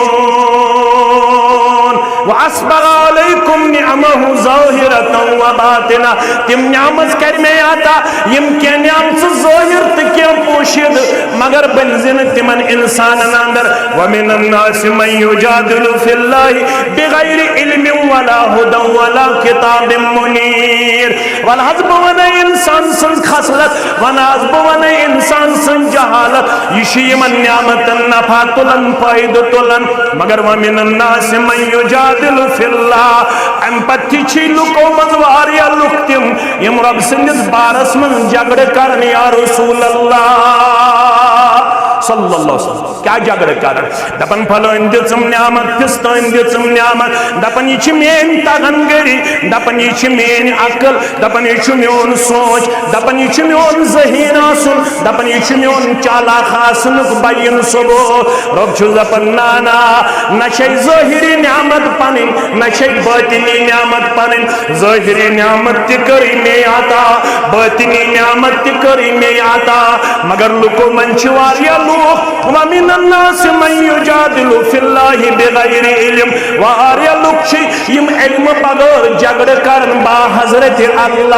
واسبغ علیکم نعمہ ظاہرۃ و باطنہ۔ تِم نعمت کر مےٚ عطا، یِم کینٛہہ نعمژٕ ظٲہِر تہٕ کینٛہہ پوشیدٕ، مگر بٔلۍ زِ نہٕ تِمن انسانن اندر۔ ومن الناس من یجادل فی اللہ بغیر علم ولا ہدی ولا کتاب منیر۔ وَلہٕ حظ بہٕ وَنَے اِنسان سٕنٛز خصلت، وَنہٕ حظ بہٕ وَنَے اِنسان سٕنٛز جہالت۔ یہِ چھُ یِمن نعمتن نفع تُلان، فٲیدٕ تُلان۔ مگر وَمِنَ النَّاسِ مَن یُجادِلُ فِی اللَّہ۔ اَمہِ پتہٕ تہِ چھِ لُکو منٛز واریاہ لُکھ تِم، یِم رۄب سٕنٛدِس بارس منٛز جھگڑٕ کران، یا رسول اللہ صلی اللہ علیہ وسلم۔ کیا جھگڑٕ کران؟ دپان پھلٲنۍ دِژٕم نعمت، پھستٲنۍ دِژٕم نعمت، دپان یہِ چھِ میٲنۍ تگن گٔری، دپان یہِ چھِ میٲنۍ عقل، دپان یہِ چھُ میون سونچ، دپان یہِ چھُ میون ذہین آسُن، دپان یہِ چھُ میون چالاک آسنُک بیان ثبوت۔ رۄب چھُ دپان نا نا، نہ چھے ظٲہری نعمت پنٕنۍ، نہ چھے باطنی نعمت پنٕنۍ۔ ظٲہری نعمت تہِ کٔرٕے مے عطا، باطنی نعمت تہِ کٔرٕے مے عطا، مگر لُکو منٛز چھِ واریاہ لوٗکھ، وَمِنَ النَّاسِ مَن یُجادِلُ فِی اللَّهِ بِغَیْرِ عِلْم۔ واریاہ لُکھ چھِ یِم علمہٕ بغٲر جھگڑٕ کران با حضرت اللہ۔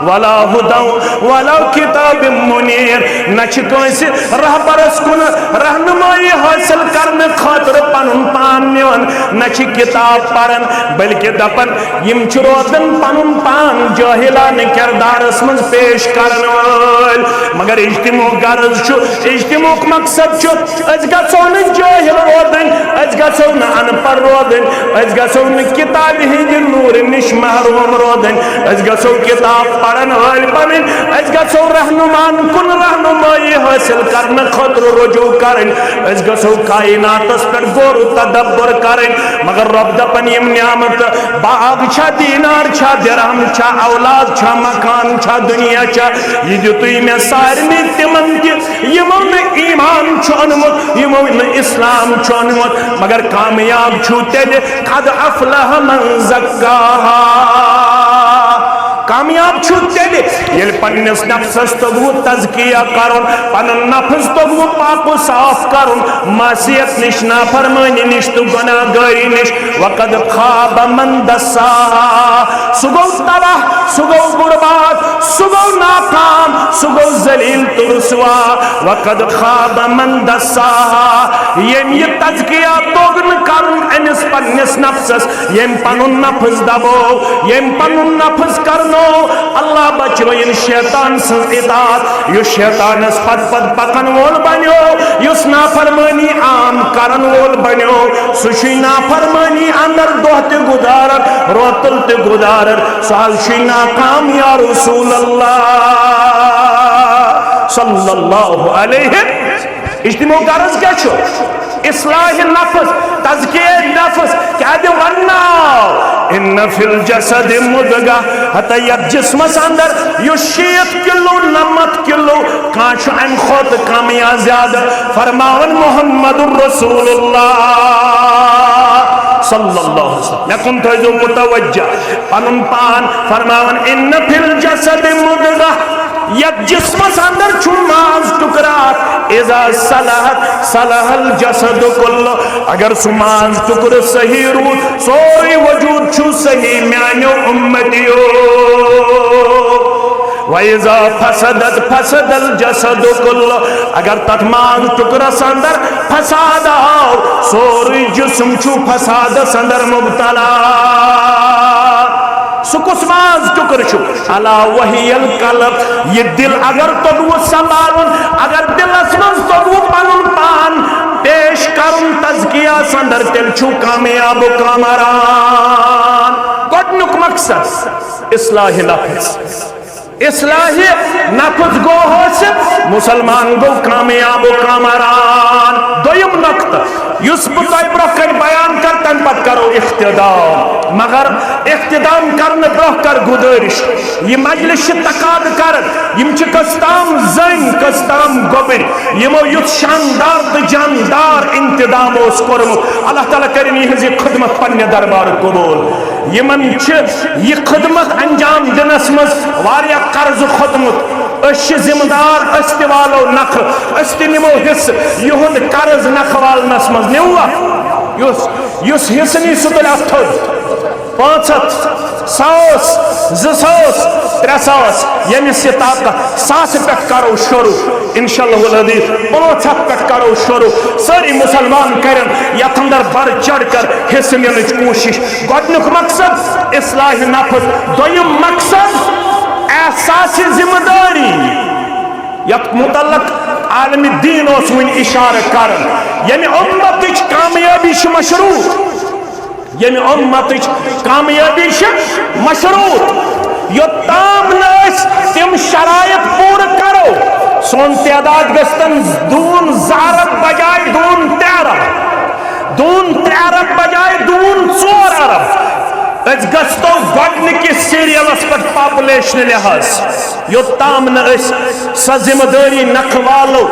ولا ہدی ولا کتاب منیر۔ نہ چھِ کٲنٛسہِ رہبرس کُن رہنمٲیی حٲصِل کرنہٕ خٲطرٕ پنُن پان نِوان، نہ چھِ کتاب پران، بلکہِ دپان یِم چھِ روزان پنُن پان جٲہلانہٕ کردارس منٛز پیش کرن وٲلۍ۔ مگر اجتماعُک غرض چھُ، اجتماعُک مقصد چھُ، أسۍ گژھو نہٕ جٲہل روزٕنۍ، أسۍ گژھو نہٕ ان پڑھ روزٕنۍ، أسۍ گژھو نہٕ کتابہِ ہٕنٛدِ نوٗرٕ نِش محروم روزٕنۍ۔ أسۍ گژھو کتاب پرن وٲلۍ بنٕنۍ، أسۍ گژھو رہنماہن کُن رہنمٲیی حٲصِل کرنہٕ خٲطرٕ رجوع کرٕنۍ، أسۍ گژھو کائناتس پٮ۪ٹھ غور و تدبر کرٕنۍ۔ مگر رۄب دپان یِم نعمتہٕ، باغ چھا، دینار چھا، درہم چھا، اولاد چھا، مکان چھا، دنیا چھا، یہِ دیُتُے مےٚ سارنٕے تِمن تہِ یِمو نہٕ ایمان چھُ اوٚنمُت، یِمو نہٕ اسلام چھُ اوٚنمُت، مگر کامیاب چھُ تیٚلہِ، قد افلح من زکاہا۔ کامیاب چھُ تیٚلہِ، ییٚلہِ پننِس نفسس توٚگوٕ تزکیہ کرُن، پنُن نفس توٚگوٕ پاک و صاف کرُن، معصیت نِش، نافرمٲنی نِش تہٕ گۄناہ گٲری نِش۔ وقد خاب من دساہا، سُہ گوٚو تباہ، سُہ گوٚو برباد، سُہ گوٚو ناکام، سُہ گوٚو ذلیل تہٕ رسوا۔ وقد خاب من دساہا، ییٚمۍ یہِ تزکیہ توٚگ نہٕ کرُن أمِس پننِس نفسس، ییٚمۍ پنُن نفس دبوو، ییٚمۍ پنُن نفس کرنوو، اللہ بچٲیِن شیطان سٕنٛز اطاعت۔ یُس شیطانس پتہٕ پتہٕ پکن وول بنیو، یُس نافرمٲنی عام کرن وول بنیو، سُہ چھُے نافرمٲنی اندر دۄہ تہِ گُزاران، روتل تہِ گُزاران۔ سُہ حظ چھُے ناکام یا رسول اللہ صلی اللہ علیہ۔ اجتماعُک غرض کیٛاہ چھُ؟ اصلاح نفس، تزکیہ نفس۔ کیٛاہ دِ ونناو؟ ان فی الجسد مضغہ، ہتا یتھ جسمس اندر یُس شیٖتھ کلو، نمتھ کلو، کانٛہہ چھُ امہِ کھۄتہٕ کم یا زیادٕ؟ فرماوان محمد رسول اللہ صلی اللہ علیہ وسلم۔ مےٚ کُن تھٲیزیو متوجہ پنُن پان۔ فرماوان، ان فی الجسد مضغہ، یتھ جسمس اندر چھُ ماز ٹکرٕ اکھ، اذا صلحت صلح الجسد کلہ، اگر سُہ ماز ٹکرٕ صحیح روٗد، سورُے وجود چھُ صحیح میانیو امتیو۔ وَإِذَا فَسَدَتْ فَسَدَ الْجَسَدُ كُلُّهُ، اگر تتھ ماز ٹکرس اندر فساد آو، سورُے جسم چھُ فسادس اندر مبتلا۔ سُہ کُس ماز ٹکر چھُ؟ الا وہی القلب، یہِ دل اگر توٚگوٕ سنبھالُن، اگر دلس منٛز توٚگوٕ پنُن پان پیش کرُن تزکیہس اندر، تیٚلہِ چھُو کامیاب و کامران۔ گۄڈنیُک مقصد اصلاح نفس۔ اصلاح نفس گوٚو حٲصِل، مسلمان گوٚو کامیاب و کامران۔ دوٚیِم نقطہٕ یُس بہٕ تۄہہِ برونٛہہ کنہِ بیان کرٕ، تمہِ پتہٕ کرو اختتام۔ مگر اختتام کرنہٕ برونٛہہ کر گُزٲرِش، یہِ مجلس چھِ تقاضہٕ کران، یِم چھِ کٔژ تام زٔنۍ، کٔژ تام گوٚبٕرۍ، یِمو یُتھ شاندار تہٕ جاندار انتظام اوس کوٚرمُت۔ اللہ تعالیٰ کٔرِن یِہٕنٛز یہِ خدمت پننہِ دربارٕ قبول۔ یِمن چھِ یہِ خدمت انجام دِنس منٛز واریاہ قرض کھوٚتمُت۔ أسۍ چھِ ذمہٕ دار، أسۍ تہِ والو نکھٕ، أسۍ تہِ نِمو حصہٕ۔ یِہُنٛد قرض نکھٕ والنس منٛز نیوٗوا؟ یُس، یُس حصہٕ نی، سُہ تُلہِ اتھ تھوٚد۔ پانٛژھ ہتھ، ساس، زٕ ساس، ترٛےٚ ساس، ییٚمِس یہِ طاقت، ساسہٕ پٮ۪ٹھ کرو شروع۔ انشاءاللہ العزیز، پانٛژھ ہتھ پٮ۪ٹھ کرو شروع۔ سٲری مسلمان کرن یتھ اندر بڑھ چڑھ کر حصہٕ نِنٕچ کوٗشش۔ گۄڈنیُک مقصد اصلاح نفس، دوٚیِم مقصد احساس ذمہ داری، یتھ متعلق عالم دین اوس وُنہِ اشارٕ کران۔ ییٚمہِ امتٕچ کامیٲبی چھِ مشروط، ییٚمہِ امتٕچ کامیٲبی چھِ مشروط۔ یوٚتام نہٕ أسۍ تِم شرائط پوٗرٕ کرو، سون تعداد گژھِ تن دوٗن زٕ ارب بجایہِ دوٗن ترٛےٚ ارب، دوٗن ترٛےٚ ارب بجایہِ دوٗن ژور ارب۔ أسۍ گژھو گۄڈٕنِکِس سیریلس پٮ۪ٹھ پاپولیشن لحاظ۔ یوٚتام نہٕ أسۍ سۄ ذمہٕ دٲری نکھٕ والو،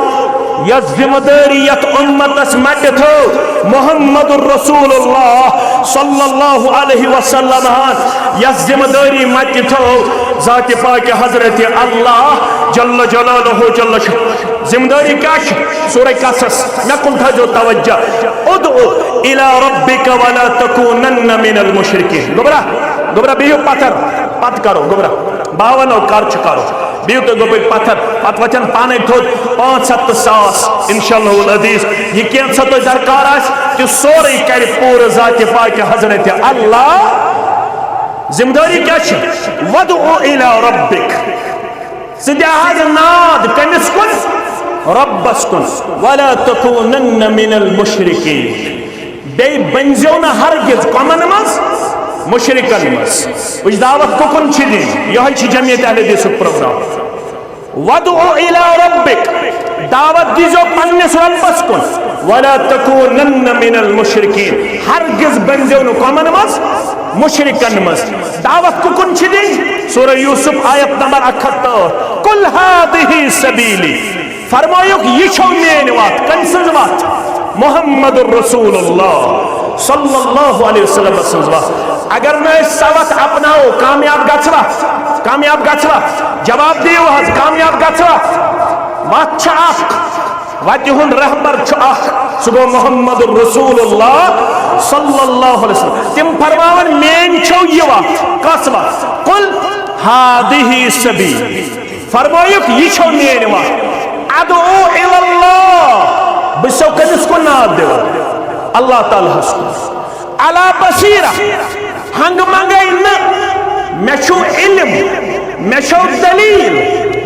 یۄس ذمہٕ دٲری یتھ امتس مٹہِ تھٲو محمد رسول اللہ صلی اللہ علیہ وسلم ہن، یۄس ذمہٕ دٲری مٹہِ تھٲو ذات پاک حضرت اللہ جل جلالہ جل شا-، ذمہٕ دٲری کیٛاہ چھِ؟ سورہ قصص، مےٚ کُن تھٲیزیو توجہ۔ ادع الی ربک ولا تکونن من المشرکین۔ گوٚبرا، گوٚبرا، بِہِو پتھر، پتہٕ کرو، گوٚبرا۔ بہٕ ونو کر چھُ کرُن۔ بِہِو تُہۍ گوٚبٕرۍ پتھر، پتہٕ وۄتھن پانے تھوٚد پانٛژھ ہتھ تہٕ ساس، انشاءاللہ العزیز۔ یہِ کینٛژھا تۄہہِ درکار آسہِ، تہِ سورُے کرِ پوٗرٕ ذاتِ پاکہِ حضرت اللہ۔ ذمہٕ دٲری کیٛاہ چھِ؟ وادع الی ربک۔ ژٕ دِ حظ ناد کٔمِس کُن؟ رۄبس کُن۔ ولا تکونن من المشرکین۔ بیٚیہِ بٔنزیو نہٕ ہرگز کۄمن منٛز؟ مشرکن منٛز۔ وٕچھ، دعوت کُکُن چھِ دِنۍ؟ یِہوٚے چھِ جمعیت اہل حدیثُک پروگرام۔ وادع الی ربک، دعوت دیزیو پننِس رۄبس کُن۔ ولا تکونن من المشرکین، ہرگز بٔنزیو نہٕ کۄمن منٛز؟ مشرکن منٛز۔ دعوت کُکُن چھِ دِنۍ؟ سورہ یوسف آیت نمبر اکھ ہتھ تہٕ ٲٹھ۔ قل هذه سبیلی، فرمٲیُکھ، یہِ چھو میٲنۍ وتھ۔ کٔمۍ سٕنٛز وتھ؟ محمد رسول اللہ صلی اللہ علیہ وسلم سٕنٛز وتھ۔ اگر نہٕ أسۍ سۄ وتھ اپناوو، کامیاب گژھوا؟ کامیاب گژھوا؟ جواب دِیِو حظ، کامیاب گژھوا؟ وتھ چھِ اکھ، وتہِ ہُنٛد رہبر چھُ اکھ، سُہ گوٚو محمد رسول اللہ صلی اللہ علیہ وسلم۔ تِم فرماوان، میٲنۍ چھو یہِ وتھ۔ کۄس وتھ؟ قل هذه سبیلی۔ فرمٲیُکھ، یہِ چھو میٲنۍ وتھ۔ ادعو الی اللہ، بہٕ چھسو کٔمِس کُن ناد دِوان؟ اللہ تعالیٰ ہس کُن۔ علی بصیرہ، ہنگہٕ منگے نہٕ، مےٚ چھُ علم، مےٚ چھو دلیل،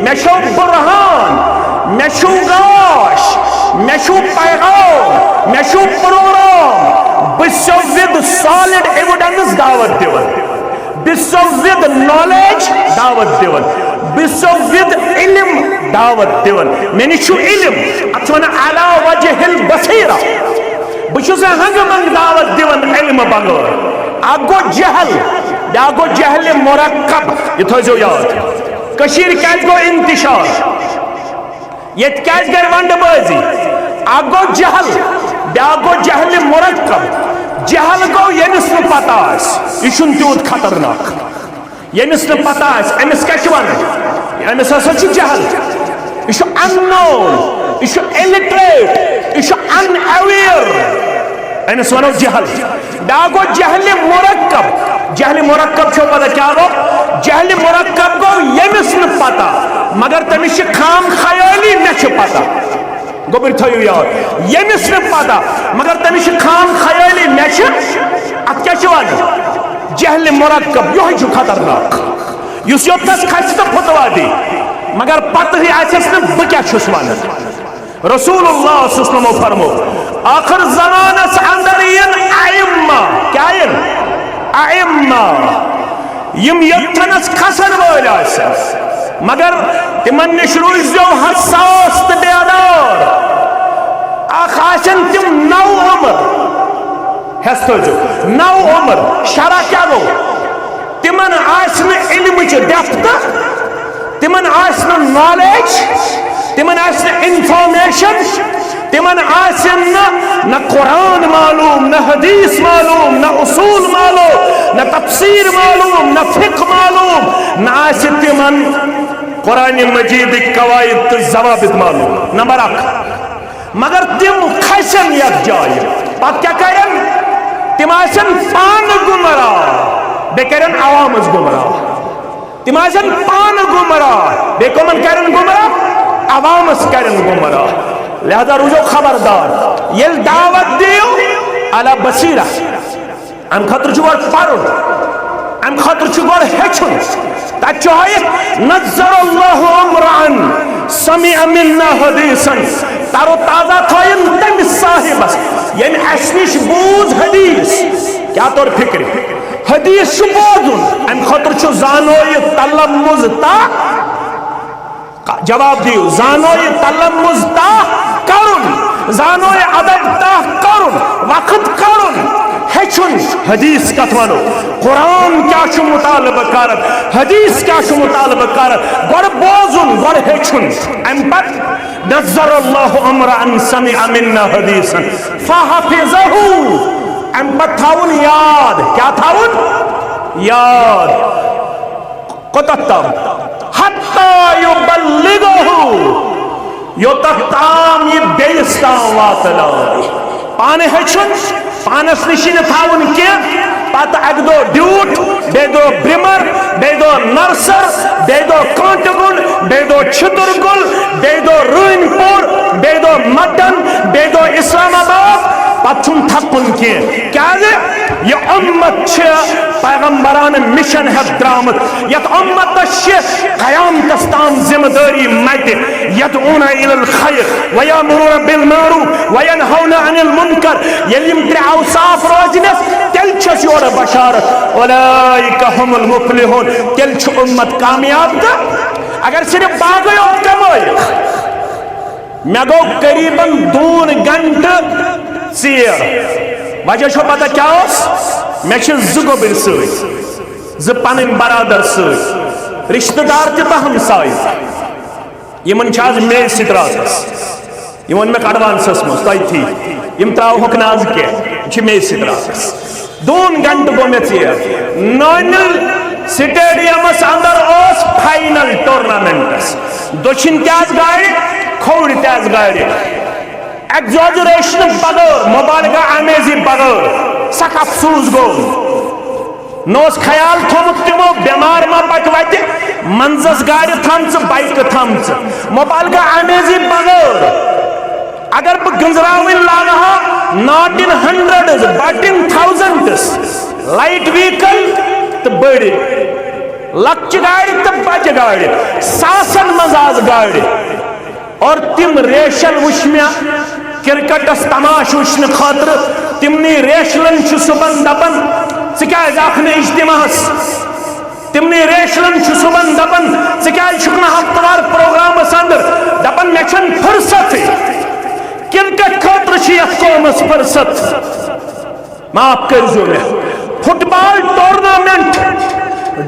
مےٚ چھو برہان، مےٚ چھُ گاش، مےٚ چھُ پیغام، مےٚ چھُ پروگرام۔ بہٕ چھسو with solid evidence دعوت دِوان۔ بہٕ چھسو with knowledge دعوت دِوان۔ بہٕ چھُسو وِد علم دعوت دِوان، مےٚ نِش چھُ علم، اتھ چھِ ونان علی وجہ البصیرہ۔ بہٕ چھُس نہٕ ہنگہٕ منگہٕ دعوت دِوان علمہٕ بغٲر۔ اکھ گوٚو جہل، بیاکھ گوٚو جہل مرکب، یہِ تھٲیزیو یاد۔ کٔشیٖرِ کیازِ گوٚو انتشار؟ ییٚتہِ کیازِ گٔے ونڈٕ بٲزی؟ اکھ گوٚو جہل، بیاکھ گوٚو جہل مرکب۔ جہل گوٚو ییٚمِس نہٕ پتہ آسہِ، یہِ چھُنہٕ تیوٗت خطرناک۔ ییٚمِس نہٕ پتہ آسہِ، أمِس کیٛاہ چھِ وَنان؟ أمِس ہسا چھُ جہل۔ یہِ چھُ unknown، یہِ چھُ illiterate، یہِ چھُ unaware۔ أمِس وَنو جہل۔ بیٛاکھ گوٚو جہلِ مرکب۔ جہلِ مرکب چھو پتہ کیٛاہ گوٚو؟ جہلِ مرکب گوٚو ییٚمِس نہٕ پتہ، مگر تٔمِس چھِ خام خیٲلی مےٚ چھِ پتہ۔ گوٚبٕرۍ تھٲیِو یاد، ییٚمِس نہٕ پتہ، مگر تٔمِس چھِ خام خیٲلی، مےٚ چھِ، اَتھ کیٛاہ چھِ وَنان؟ جہلِ مرکب، یِہوٚے چھُ خطرناک۔ یُس یوٚتَس کھسہِ تہٕ فتوا دی، مگر پتہٕ ہٕے آسٮ۪س نہٕ بہٕ کیٛاہ چھُس وَنان۔ رسول اللہ صلی اللہ علیہ وسلمو فرمو، ٲخر زمانس اندر یِن ائمہ، کیٛاہ یِن؟ ائمہ۔ یِم یوٚتتھنس کھسن وٲلۍ آسن، مگر تِمن نِش روٗززیو حساس تہٕ بیدار۔ اکھ آسن تِم نو عمر، ہٮ۪س تھٲوزیو، نو عمر۔ شرح کیٛاہ گوٚو؟ تِمن آسہِ نہٕ علمٕچ depth، تِمن آسہِ نہٕ knowledge، تِمن آسہِ نہٕ information، تِمن آسن نہٕ نہ قرآن معلوم، نہ حدیث معلوم، نہ اصول معلوم، نہ تفسیر معلوم، نہ فقہ معلوم، نہ آسہِ تِمن قرآن مجیدٕکۍ قواعد تہٕ ضوابط معلوم۔ نمبر اکھ۔ مگر تِم کھسن یتھ جایہِ، پتہٕ کیٛاہ کرن؟ تِم آسن پانہٕ گمراہ، بیٚیہِ کرن عوامس گمراہ۔ تِم آسن پانہٕ گمراہ، بیٚیہِ کمن کرن گمراہ؟ عوامس کرن گمراہ۔ لہذا روٗزِو خبردار، ییٚلہِ دعوت دِیِو علی بصیرہ، امہِ خٲطرٕ چھُ گۄڈٕ پرُن، امہِ خٲطرٕ چھُ گۄڈٕ ہیٚچھُن۔ تتہِ چھُ ہٲیِتھ، نظر اللہ امرأن سمع منا حدیثا، تر و تازہ تھٲیِن تٔمِس صاحبس، ییٚمۍ اسہِ نِش بوٗز حدیث۔ کیٛاہ توٚر فکرِ؟ حدیث چھُ بوزُن، امہِ خٲطرٕ چھُ زانو یہِ تلمُذ تہٕ، جواب دِیِو، زانو یہِ تلمُذ تہٕ کرُن، زانو یہِ ادب تہٕ کرُن، وقت کرُن، ہیٚچھُن حدیث کتھ ونو، قرآن کیٛاہ چھُ مطالبہٕ کران، حدیث کیٛاہ چھُ مطالبہٕ کران، گۄڈٕ بوزُن، گۄڈٕ ہیٚچھُن، امہِ پتہٕ نظر اللہ امرأن سمع منا حدیثا فحفظہ۔ امہِ پتہٕ تھاوُن یاد۔ کیٛاہ تھاوُن؟ یاد۔ کوٚتتھ تام؟ حتی یبلغہ، یوٚتتھ تام یہِ بیٚیِس تام واتناوِ۔ پانہٕ ہیٚچھُن، پانس نِش نہٕ تھاوُن کینٛہہ، پتہٕ اکہِ دۄہ ڈیوٗٹھ، بیٚیہِ دۄہ برٛمر، بیٚیہِ دۄہ نرسر، بیٚیہِ دۄہ کانٛٹہٕ گُنٛڈ، بیٚیہِ دۄہ چھِتُر گُل، بیٚیہِ دۄہ رٲنۍ پوٗر، بیٚیہِ دۄہ مٹن، بیٚیہِ دۄہ اسلام آباد، پتہٕ چھُنہٕ تھکُن کینٛہہ۔ کیٛازِ؟ یہِ اُمت چھِ پیغمبرانہٕ مِشن ہٮ۪تھ درٛامٕژ۔ یتھ اُمتس چھِ قیامتس تام ذمہ دٲری متہِ، یدعون الی الخیر ویامرون بالمعروف وینہون عن المنکر۔ ییٚلہِ یِم ترٛےٚ اوصاف روزنس، تیٚلہِ چھس یورٕ بشارت، اولئک هم المفلحون، تیٚلہِ چھُ اُمت کامیاب۔ تہٕ اگر صرف باغے یوت کمٲیِکھ، مےٚ گوٚو قریباً دوٗن گنٹہٕ ژیر۔ وجہ چھو پتہ کیٛاہ اوس؟ مےٚ چھِ زٕ گوٚبٕرۍ سۭتۍ، زٕ پنٕنۍ برادر سۭتۍ، رشتہٕ دار تہِ تہٕ ہمسایہِ۔ یِمن چھِ آز مے سۭتۍ راتس۔ یہِ ووٚن مےٚ ایڈوانسس منٛز تۄہہِ تھی۔ یِم ترٛاوہوکھ نہٕ آز کینٛہہ، یِم چھِ مے سۭتۍ راتس۔ دوٗن گنٹہٕ گوٚو مےٚ ژیر۔ نٲنِل سٹیڈیمس اندر اوس فاینل ٹورنامنٹس۔ دٔچھِنۍ تہِ آسہٕ گاڑِ، کھووُرۍ تہِ آسہٕ گاڑِ۔ ایگزاجریشنہٕ بغٲر، مبالغہ آمیزی بغٲر، سخ افسوس گوٚو۔ نہ اوس خیال تھوٚمُت تِمو، بٮ۪مار ما پکہِ وتہِ، منٛزس گاڑِ تھامژٕ، بایکہٕ تھامژٕ، مبالغہ آمیزی بغٲر۔ اگر بہٕ گنزراوٕنۍ لاگہٕ ہا، not in hundreds but in thousands، light vehicle تہٕ بٔڑۍ، لۄکچہِ گاڑِ تہٕ بجہِ گاڑِ، ساسن منٛز آسہٕ گاڑِ۔ اور تِم ریشن وٕچھ مےٚ کرکٹس تماش وٕچھنہٕ خٲطرٕ، تِمنٕے ریشنن چھُ صُبحن دپان، "ژٕ کیازِ آکھ نہٕ اجتماعس؟" تِمنٕے ریشلن چھُ صُبحن دَپان، "ژٕ کیٛازِ چھُکھ نہٕ ہفتہٕ وار پروگرامس اندر؟" دَپان، "مےٚ چھَنہٕ فرصتٕے۔ کرکٹ خٲطرٕ چھِ یَتھ قومس فرصت۔" معاف کٔرۍزیو مےٚ۔ فٹ بال ٹورنامنٹ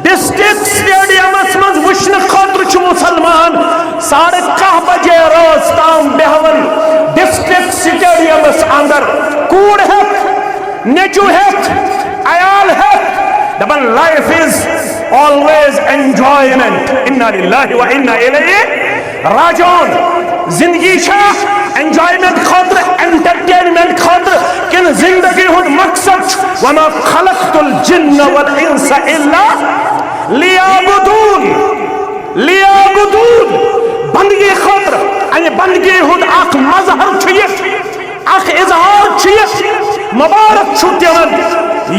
ڈسٹرکٹ سٹیڈیمس منٛز وٕچھنہٕ خٲطرٕ چھُ مُسلمان ساڑٕ کاہ بجے رٲژ تام بیہوان ڈسٹرکٹ سٹیڈیمس اندر۔ کوٗر ہٮ۪تھ، نیٚچوٗ ہٮ۪تھ، عیال ہٮ۪تھ، دَپان، "Life is always enjoyment۔ انا للہ و انا الیہ راجعون۔" زندگی چھا انجوائمنٹ خٲطرٕ، انٹرٹینمنٹ خٲطرٕ، کِنہٕ زندگی ہُنٛد مقصد چھُ، "وما خلقت الجن والانس الا لیعبدون۔" لیعبدون، بندگی خٲطرٕ۔ اَمہِ بندگی ہُنٛد اکھ مظہر چھُ یہِ، اکھ اظہار چھُ یہِ، مبارک چھُ تِمن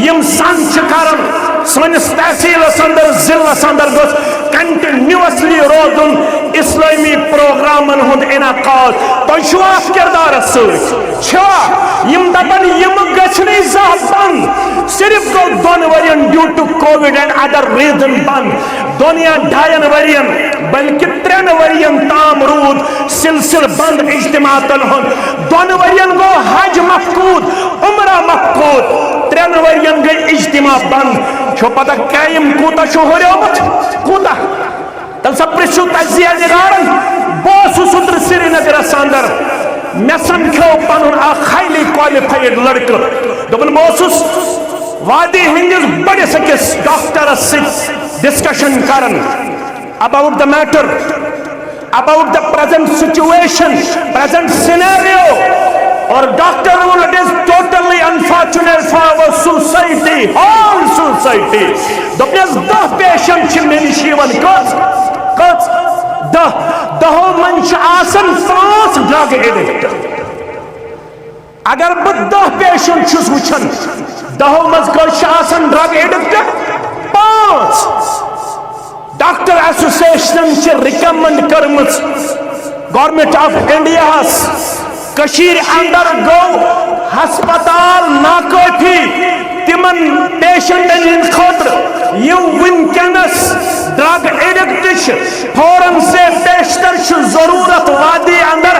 یِم زن چھِ کران۔ سٲنِس تحصیلس اندر، ضلعس اندر گوٚژھ کنٹینیوسلی روزُن اسلٲمی پروگرامن ہُنٛد انعقاد۔ تۄہہِ چھُوا اتھ کردارس سۭتۍ؟ چھِوا؟ یِم دپن یِم گژھِ نہٕ زانٛہہ بند، صرف گوٚو دۄن ؤرین due to COVID and other reason بند۔ دۄن یا ڈاین ؤرین، بلکہ ترٛٮ۪ن ؤرین تام روٗد سلسلہٕ بند اجتماعاتن ہُنٛد۔ دۄن ؤرین گوٚو حج مفقود، عمرہ مفقود، ترٛٮ۪ن ؤرین گٔے اجتماع بند۔ چھو پتہ کایم کوٗتاہ چھُ ہُریومُت؟ کوٗتاہ؟ تَلہٕ سا پرٛژھِو تجزیہ نگارن۔ بہٕ اوسُس اوترٕ سرینگرس اندر، مےٚ سمکھیو پنُن اکھ highly qualified لڑکہٕ۔ دوٚپُن، بہٕ اوسُس وادی ہٕنٛدِس بٔڑِس أکِس ڈاکٹرس سۭتۍ ڈسکشن کران about the matter, about the present situation, present scenario۔ اور ڈاکٹر ووٚن، "It is totally unfortunate for our society, whole society۔" دوٚپنَس، "دَہ پیشنٹ چھِ مےٚ نِش یِوان۔" کٔژ؟ کٔژ؟ دَہ۔ دَہو منٛز چھِ آسان پانٛژھ ڈرگ ایڈکٹ۔ اگر بہٕ دَہ پیشنٹ چھُس وٕچھان، دَہو منٛز کٔژ چھِ آسان ڈرگ ایڈکٹ؟ پانٛژھ۔ ڈاکٹر ایسوسیشنن چھِ ریکمنڈ کٔرمٕژ گورنمنٹ آف انڈیاہس، کٔشیٖرِ اندر گوٚو ہسپتال ناکٲفی تِمن پیشنٹن ہٕنٛدِ خٲطرٕ یِم وٕنکیٚنس ڈرگ ایڈکٹ چھِ۔ فوراً سے بیشتر چھِ ضروٗرت وادی اندر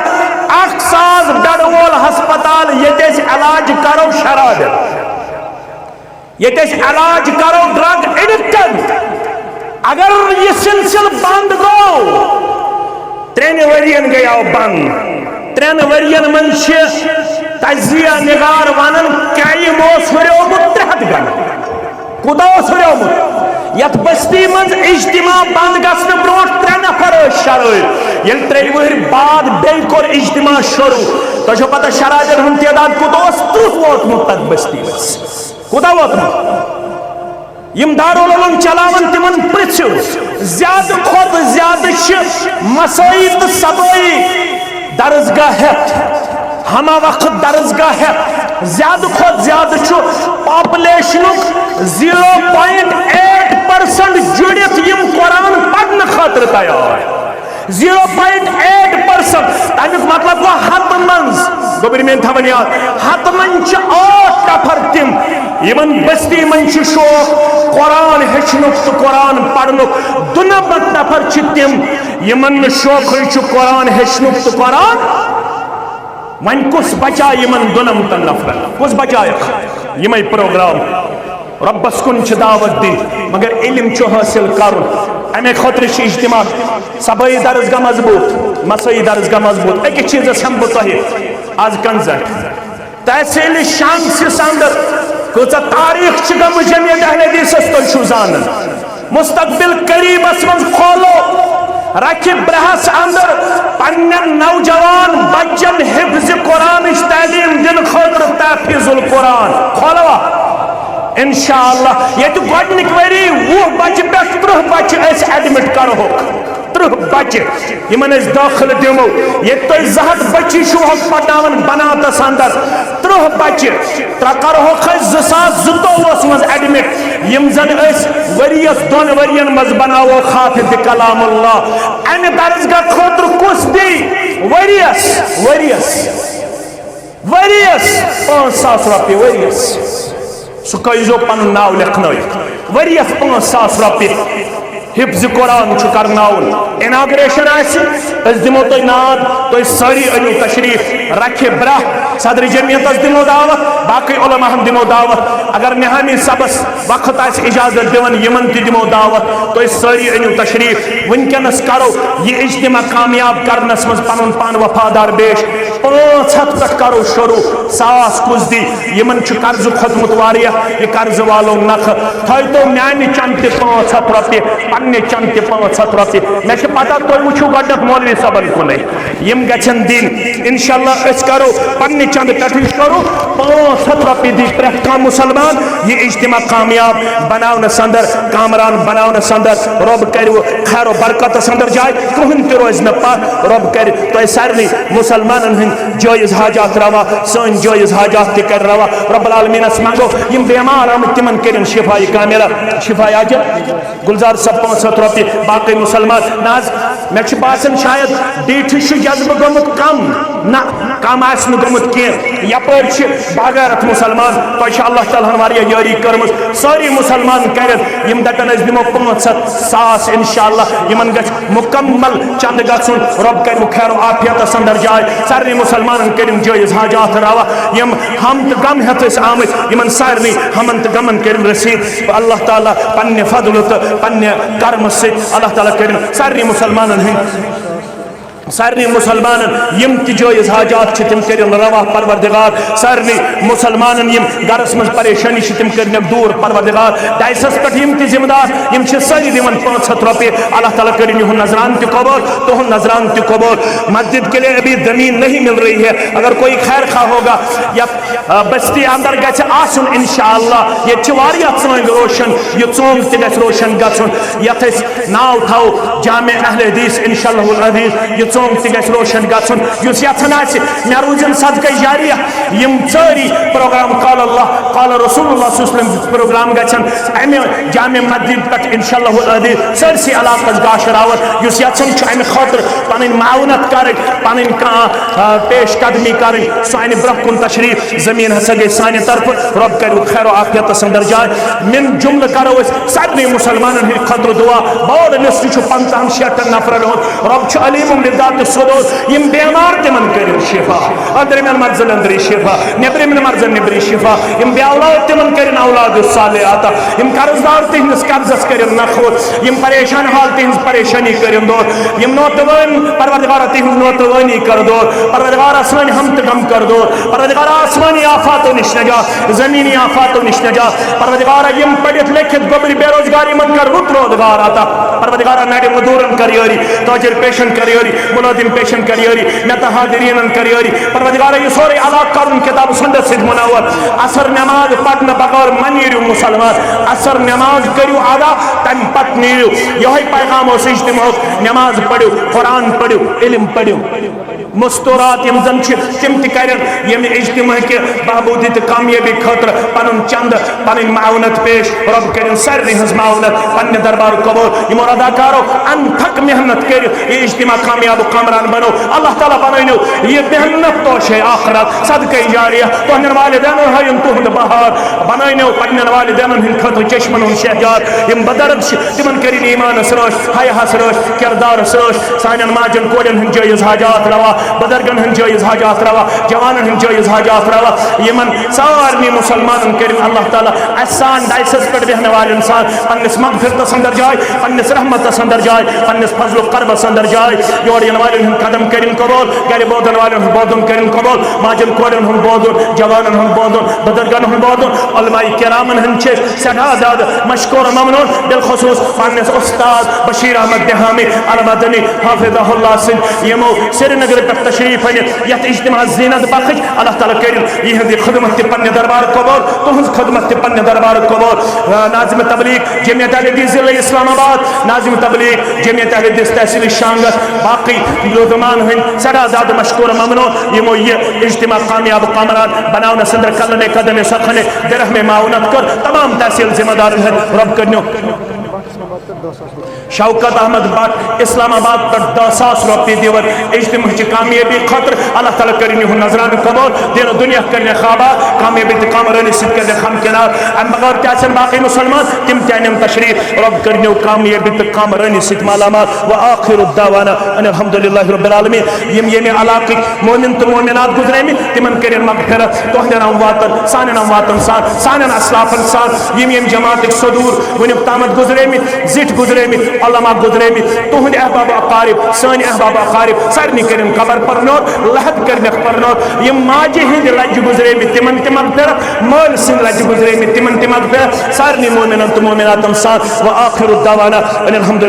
اکھ ساس بیڈ وول ہسپتال، ییٚتہِ أسۍ علاج کرو شرابن، ییٚتہِ أسۍ علاج کرو ڈرگ ایڈکٹن۔ اگر یہِ سلسلہٕ بند گوٚو، ترٛٮ۪ن ؤرین گٔیاو بند۔ ترٛٮ۪ن ؤرین منٛز چھِ تجزیہ نگار ونان، کیٛاہ یِم اوس ہُریومُت ترٛےٚ ہتھ گنہٕ؟ کوٗتاہ اوس ہُریومُت؟ یتھ بستی منٛز اجتماع بند گژھنہٕ برونٛٹھ ترٛےٚ نفر ٲسۍ شرٲبۍ۔ ییٚلہِ ترٛیٚیہِ وٕہٕرۍ بعد بیٚیہِ کوٚر اجتماع شروع، تۄہہِ چھو پتہ شرابن ہُنٛد تعداد کوٗتاہ اوس؟ تٕرٛہ ووتمُت تتھ بستی منٛز۔ کوٗتاہ ووتمُت؟ یِم دارالعلوم چلاوان، تِمن پرژھِو، زیادٕ کھۄتہٕ زیادٕ چھِ مسٲیی تہٕ صبٲیی درسگاہ ہٮ۪تھ، ہمہ وقت درسگاہ ہٮ۪تھ۔ زیادٕ کھۄتہٕ زیادٕ چھُ پاپولیشنُک زیٖرو پوینٹ ایٹ پرسنٹ جُڑِتھ یِم قرآن پرنہٕ خٲطرٕ تیار۔ زیٖرو پوینٹ ایٹ پرسنٹ، تَمیُک مطلب گوٚو ہَتہٕ منٛز، گوٚبرۍ میٲنۍ تھاوان یاد، ہَتہٕ منٛز چھِ ٲٹھ نفر تِم، یِمن بستی منٛز چھُ شوق قرآن ہیٚچھنُک تہٕ قرآن پرنُک۔ دُنَمَتھ نفر چھِ تِم، یِمن نہٕ شوقٕے چھُ قرآن ہیٚچھنُک تہٕ قرآن۔ وۄنۍ کُس بچایہِ یِمن دُنَمتن نفرن؟ کُس بچایَکھ یِمے پروگرام؟ رۄبس کُن چھِ دعوت دِنۍ، مگر علم چھُ حٲصِل کرُن۔ امے خٲطرٕ چھِ اجتماع۔ صبٲیی درسگاہ مضبوط، مسٲیی درسگاہ مضبوط۔ أکِس چیٖزس ہٮ۪مہٕ بہٕ تۄہہِ از کنزٹ۔ تحصیل شمسس اندر کۭژاہ تاریخ چھِ گٔمٕژ جمعیت اہل حدیثس، تُہۍ چھِو زانان۔ مستقبل قریبس منٛز کھولو رکھِ برہس اندر پننٮ۪ن نوجوان بچن حفظ قرآنٕچ تعلیٖم دِنہٕ خٲطرٕ تحفیظ القرآن کھولوا۔ انشاءاللہ، ییٚتہِ گۄڈٕنِکۍ ؤری وُہ بچہِ پٮ۪ٹھ تٕرٛہ بچہِ أسۍ ایڈمٹ کرہوکھ، تٕرٛہ بچہِ یِمن أسۍ دٲخلہٕ دِمو۔ ییٚتہِ تُہۍ زٕ ہتھ بچی چھِو حظ پرناوان بناتس اندر، تٕرٛہ بچہِ، ترٛےٚ کرہوکھ أسۍ زٕ ساس زٕتووُہس منٛز ایڈمٹ، یِم زن أسۍ ؤریس دۄن ؤرین منٛز بناوو حافظ کلام اللہ۔ امہِ درسگاہ خٲطرٕ کُس دی ؤریس، ؤریس، ؤریس پانٛژھ ساس رۄپیہِ ؤریس؟ سُہ کٔرۍزیو پنُن ناو لیکھنٲیِتھ۔ ؤریَس پانٛژھ ساس رۄپیہِ حفظ قرآن چھُ کرناوُن۔ اناگریشن آسہِ، أسۍ دِمو تۄہہِ ناد، تُہۍ سٲری أنِو تشریٖف۔ رکھِ برٛاہ صدر جمعیتس دِمو دعوت، باقٕے علماہن دِمو دعوت۔ اگر نہامی صبس وقت آسہِ اجازت دِوان، یِمن تہِ دِمو دعوت۔ تُہۍ سٲری أنِو تشریٖف۔ وٕنکیٚنس کرو یہِ اجتماع کامیاب کرنس منٛز پنُن پان وفادار پیش۔ پانٛژھ ہتھ پٮ۪ٹھ کرو شروع، ساس کُس دی؟ یِمن چھُ قرضہٕ کھوٚتمُت واریاہ، یہِ قرضہٕ والو نکھٕ۔ تھٲیتو میانہِ چندٕ تہِ پانٛژھ ہتھ رۄپیہِ، پننہِ چندٕ تہِ پانٛژھ ہتھ رۄپیہِ۔ مےٚ چھِ پتہ تُہۍ وٕچھِو گۄڈٕنٮ۪تھ مولوی صٲبن کُنُے، یِم گژھن دِنۍ۔ انشاءاللہ أسۍ کرو پننہِ چندٕ پٮ۪ٹھٕے شروع۔ پانٛژھ ہتھ رۄپیہِ دی پرٛٮ۪تھ کانٛہہ مُسلمان۔ یہِ اجتماع کامیاب بناونس اندر، کامران بناونس اندر رۄب کرِ خیر و برکتس اندر جاے۔ کٕہٕنۍ تہِ روزِ نہٕ پتھ۔ رۄب کرِ تۄہہِ سارنٕے مُسلمانن ہٕنٛدۍ جٲیز حاجات روا، سٲنۍ جٲیز حاجات تہِ کرِ روا۔ رب العالمینس منٛگو، یِم بیمار آمٕتۍ تِمن کٔرِن شفا کاملہ، شفا عاجل۔ گلزار صٲب پانٛژھ ہتھ رۄپیہِ، باقٕے مُسلمان۔ نہ حظ، مےٚ چھُ باسان شاید ڈیٹھِس چھُ جذبہٕ گوٚمُت کم۔ نہ، کم آسہِ نہٕ گوٚمُت کینٛہہ۔ یپٲرۍ چھِ باغیرت مُسلمان، تۄہہِ چھِ اللہ تعالیٰ ہن واریاہ یٲری کٔرمٕژ۔ سٲری مُسلمان کرن، یِم دپن أسۍ دِمو پانٛژھ ہتھ، ساس، انشاءاللہ یِمن گژھِ مکمل چندٕ گژھُن۔ رۄب کرِ خیر و عافیتس اندر جاے۔ سارنٕے مُسلمانن کٔرِن جٲیز حاجات روا۔ یِم ہم تہٕ غم ہٮ۪تھ ٲسۍ آمٕتۍ، یِمن سارنٕے ہمن تہٕ غمن کٔرِن رسیٖد۔ اللہ تعالیٰ پننہِ فضلہٕ تہٕ پننہِ کرمہٕ سۭتۍ اللہ تعالیٰ کٔرِن سارنٕے مُسلمانن ہٕنٛدۍ، سارنٕے مُسلمانن یِم تہِ جٲیز حاجات چھِ، تِم کٔرِن روا پروردگار۔ سارنٕے مُسلمانن یِم گرس منٛز پریشٲنی چھِ، تِم کٔرِنکھ دوٗر پروردگار۔ ڈایسس پٮ۪ٹھ یِم تہِ ذمہٕ دار، یِم چھِ سٲری دِوان پانٛژھ ہتھ رۄپیہِ۔ اللہ تعالیٰ کٔرِن یِہُنٛد نذرانہٕ تہِ قبول، تُہُنٛد نذرانہٕ تہِ قبول۔ مسجد کے لیے ابھی زمین نہیں مل رہی ہے، اگر کوئی خیر خواہ ہوگا یا آ، بستی اندر گژھِ آسُن انشاءاللہ۔ ییٚتہِ چھِ واریاہ ژٲنٛگۍ روشن، یہِ ژونٛگ تہِ گژھِ روشن گژھُن۔ یتھ أسۍ ناو تھاوو جامع اہل حدیث، انشاءاللہ العزیز، یہِ ژونٛگ تہِ گژھِ روشن گژھُن۔ یُس یژھان آسہِ مےٚ روٗزِن صدقے جاریہ، یِم سٲری پروگرام قال اللہ، قال رسول اللہ صلی اللہ علیہ وسلم پروگرام گژھن امہِ جامع مسجد پٮ۪ٹھ انشاءاللہ العزیز سٲرسٕے علاقس گاشراوت۔ یُس یژھان چھُ امہِ خٲطرٕ پنٕنۍ معاونت کرٕنۍ، پنٕنۍ کانٛہہ، آ، پیش قدمی کرٕنۍ، سُہ انہِ برونٛہہ کُن تشریف۔ زمین ہسا گٔے سانہِ طرفہٕ، رۄب کریو خیر و عافیتس اندر جاے۔ من جملہٕ کرو أسۍ سارنٕے مُسلمانن ہٕنٛدِ خٲطرٕ دعا۔ بوٚڑ لسٹ چھُ پنٛژاہن شیٹھن نفرن ہُنٛد۔ رۄب چھُ علیم بذات الصدور۔ یِم بیمار تِمن کٔرِو شفا، أنٛدرِمٮ۪ن مرضن أنٛدری شفا، نیٚبرِمٮ۪ن مرضن نیٚبری شفا۔ یِم بے اولاد تِمن کٔرِن اولاد صالح عطا۔ یِم قرض دار تِہنٛدِس قرضس کٔرِن نکھوت۔ یِم پریشان حال تِہنٛز پریشٲنی کٔرِن دور۔ یِم نوتوٲنۍ، پروردگارا تِہنٛز نوتوٲنی کر دور۔ پروردگارا سٲنۍ ہم تہٕ غم کر دور۔ پروردگارا آسمانی آفاتو نِش نجات، زمینی آفاتو نِش نجات۔ پروردگارا یِم پٔرِتھ لیکھِتھ گوٚبرۍ بے روزگار یِمن کر رُت روزگار عطا۔ پروردگارا نرِ مزدورن کر یٲری، تاجر پیشن کر یٲری، ملازم پیشن کر یٲری، مےٚ تہٕ حاضریٖنن کر یٲری۔ پروردگارا یہِ سورُے علاقہٕ کرُن کتاب سنت سۭتۍ منور۔ عصر نماز پرنہٕ بغٲر مہ نیٖرِو مُسلمان، عصر نماز کٔرِو ادا، تمہِ پتہٕ نیٖرِو۔ یِہوٚے پیغام اوس اجتماعُک، نماز پٔرِو، قرآن پٔرِو، علم پٔرِو۔ مستورات یِم زن چھِ، تِم تہِ کرن ییٚمہِ اجتماع کہِ بہبودی تہٕ کامیٲبی خٲطرٕ پنُن چندٕ، پنٕنۍ معاونت پیش۔ رۄب کٔرِن سارنٕے ہٕنٛز معاونت پننہِ دربارُک قبول۔ یِمو اداکارو انتھک محنت کٔرِتھ یہِ اجتماع کامیاب و کامران بنوو۔ اللہ تعالیٰ بنٲونو یہِ محنت توشے آخرت، صدقے جاریہ۔ تُہنٛدٮ۪ن والدینن ہٲیِن تُہُنٛد بہار، بنٲونو پننٮ۪ن والدینن ہٕنٛدِ خٲطرٕ چشمن ہُنٛد شہجار۔ یِم بُزرگ چھِ، تِمن کٔرِن ایمانس رٲچھ، حیاہس رٲچھ، کردارس رٲچھ۔ سانٮ۪ن ماجن کورٮ۪ن ہٕنٛدۍ جٲیز حاجات روا، بُزرگن ہٕنٛدۍ جٲیز حاجات روا، جوانن ہٕنٛدۍ جٲیز حاجات روا۔ یِمن سارنٕے مُسلمانن کٔرِن اللہ تعالیٰ اسہِ سان ڈایسس پٮ۪ٹھ بیہنہٕ والٮ۪ن سان پننِس مغفرتس اندر جاے، پننِس رحمتس اندر جاے، پننِس فضل و کربس اندر جاے۔ یور یِنہٕ والٮ۪ن ہُنٛد قدم کٔرِن قبول، گرِ بوزن والٮ۪ن ہُنٛد بوزُن کٔرِن قبول، ماجن کورٮ۪ن ہُنٛد بوزُن، جوانن ہُنٛد بوزُن، بُزرگن ہُنٛد بوزُن۔ علماء کرامن ہٕنٛدۍ چھِ أسۍ سٮ۪ٹھاہ زیادٕ مشکور و ممنون، بالخصوص پننِس استاد بشیر احمد دہامی المدنی حفظہ اللہ سٕنٛدۍ، یِمو سرینگرٕ پٮ۪ٹھ تشریف أنِتھ یتھ اجتماعس زینت بخش۔ اللہ تعالیٰ کٔرِن یِہنٛز یہِ خدمت تہِ پننہِ دربار قبول، تُہنٛز خدمت تہِ پننہِ دربار قبول۔ آ، ناظم تبلیغ جمعیت اہل حدیث ضلع اسلام آباد، ناظم تبلیغ جمعیت اہل حدیث تحصیل شانگس، باقی لوزمان ہٕنٛدۍ سٮ۪ٹھاہ زیادٕ مشکور ممنون، یِمو یہِ اجتماع کامیاب و کامران بناونس اندر قلم قدم سخن درہم معاونت کٔر۔ تمام تحصیل ذمہ دارن ہٕنٛدۍ رۄب کٔرنو شوکت احمد بٹ، اسلام آباد پٮ۪ٹھ دَہ ساس رۄپیہِ دِوان اجتماعچہِ کامیٲبی خٲطرٕ۔ اللہ تعالیٰ کٔرِن یِہُنٛد نذرانہٕ قبول، دِنہٕ دُنیا کٔرِن خوابا، کامیٲبی تہٕ کامرٲنی سۭتۍ کٔرِن ہمکنار۔ اَمہِ بغٲر تہِ آسن باقٕے مُسلمان، تِم تہِ اَنن تشریٖف۔ رۄب کٔرِنو کامیٲبی تہٕ کامرٲنی سۭتۍ مالا مال۔ وآخر دعوانا ان الحمد للہ رب العالمین۔ یِم ییٚمہِ علاقٕکۍ مومن تہٕ مومنات گُزریمٕتۍ، تِمن کٔرِن مغفرت۔ تُہنٛدٮ۪ن امواتن، سانٮ۪ن امواتن سان، سانٮ۪ن اسلافن سان، یِم ییٚمہِ جماعتٕکۍ صدور وُنیُک تامتھ گُزریمٕتۍ، زِٹھۍ گُزریمٕتۍ، علماء گُزریمٕتۍ، تُہنٛدۍ احباب اقارب، سٲنۍ احباب اقارب، سارنٕے کٔرِن قبر پرنور، لحد کٔرنکھ پرنور۔ یِم ماجہِ ہٕنٛدِ لجہِ گُزریمٕتۍ، تِمن تہِ مغفرت، مٲلۍ سٕنٛدِ لجہِ گُزریمٕتۍ، تِمن تہِ مغفرت، سارنٕے مومنن تہٕ مومناتن سان۔ وآخر دعوانا ان الحمد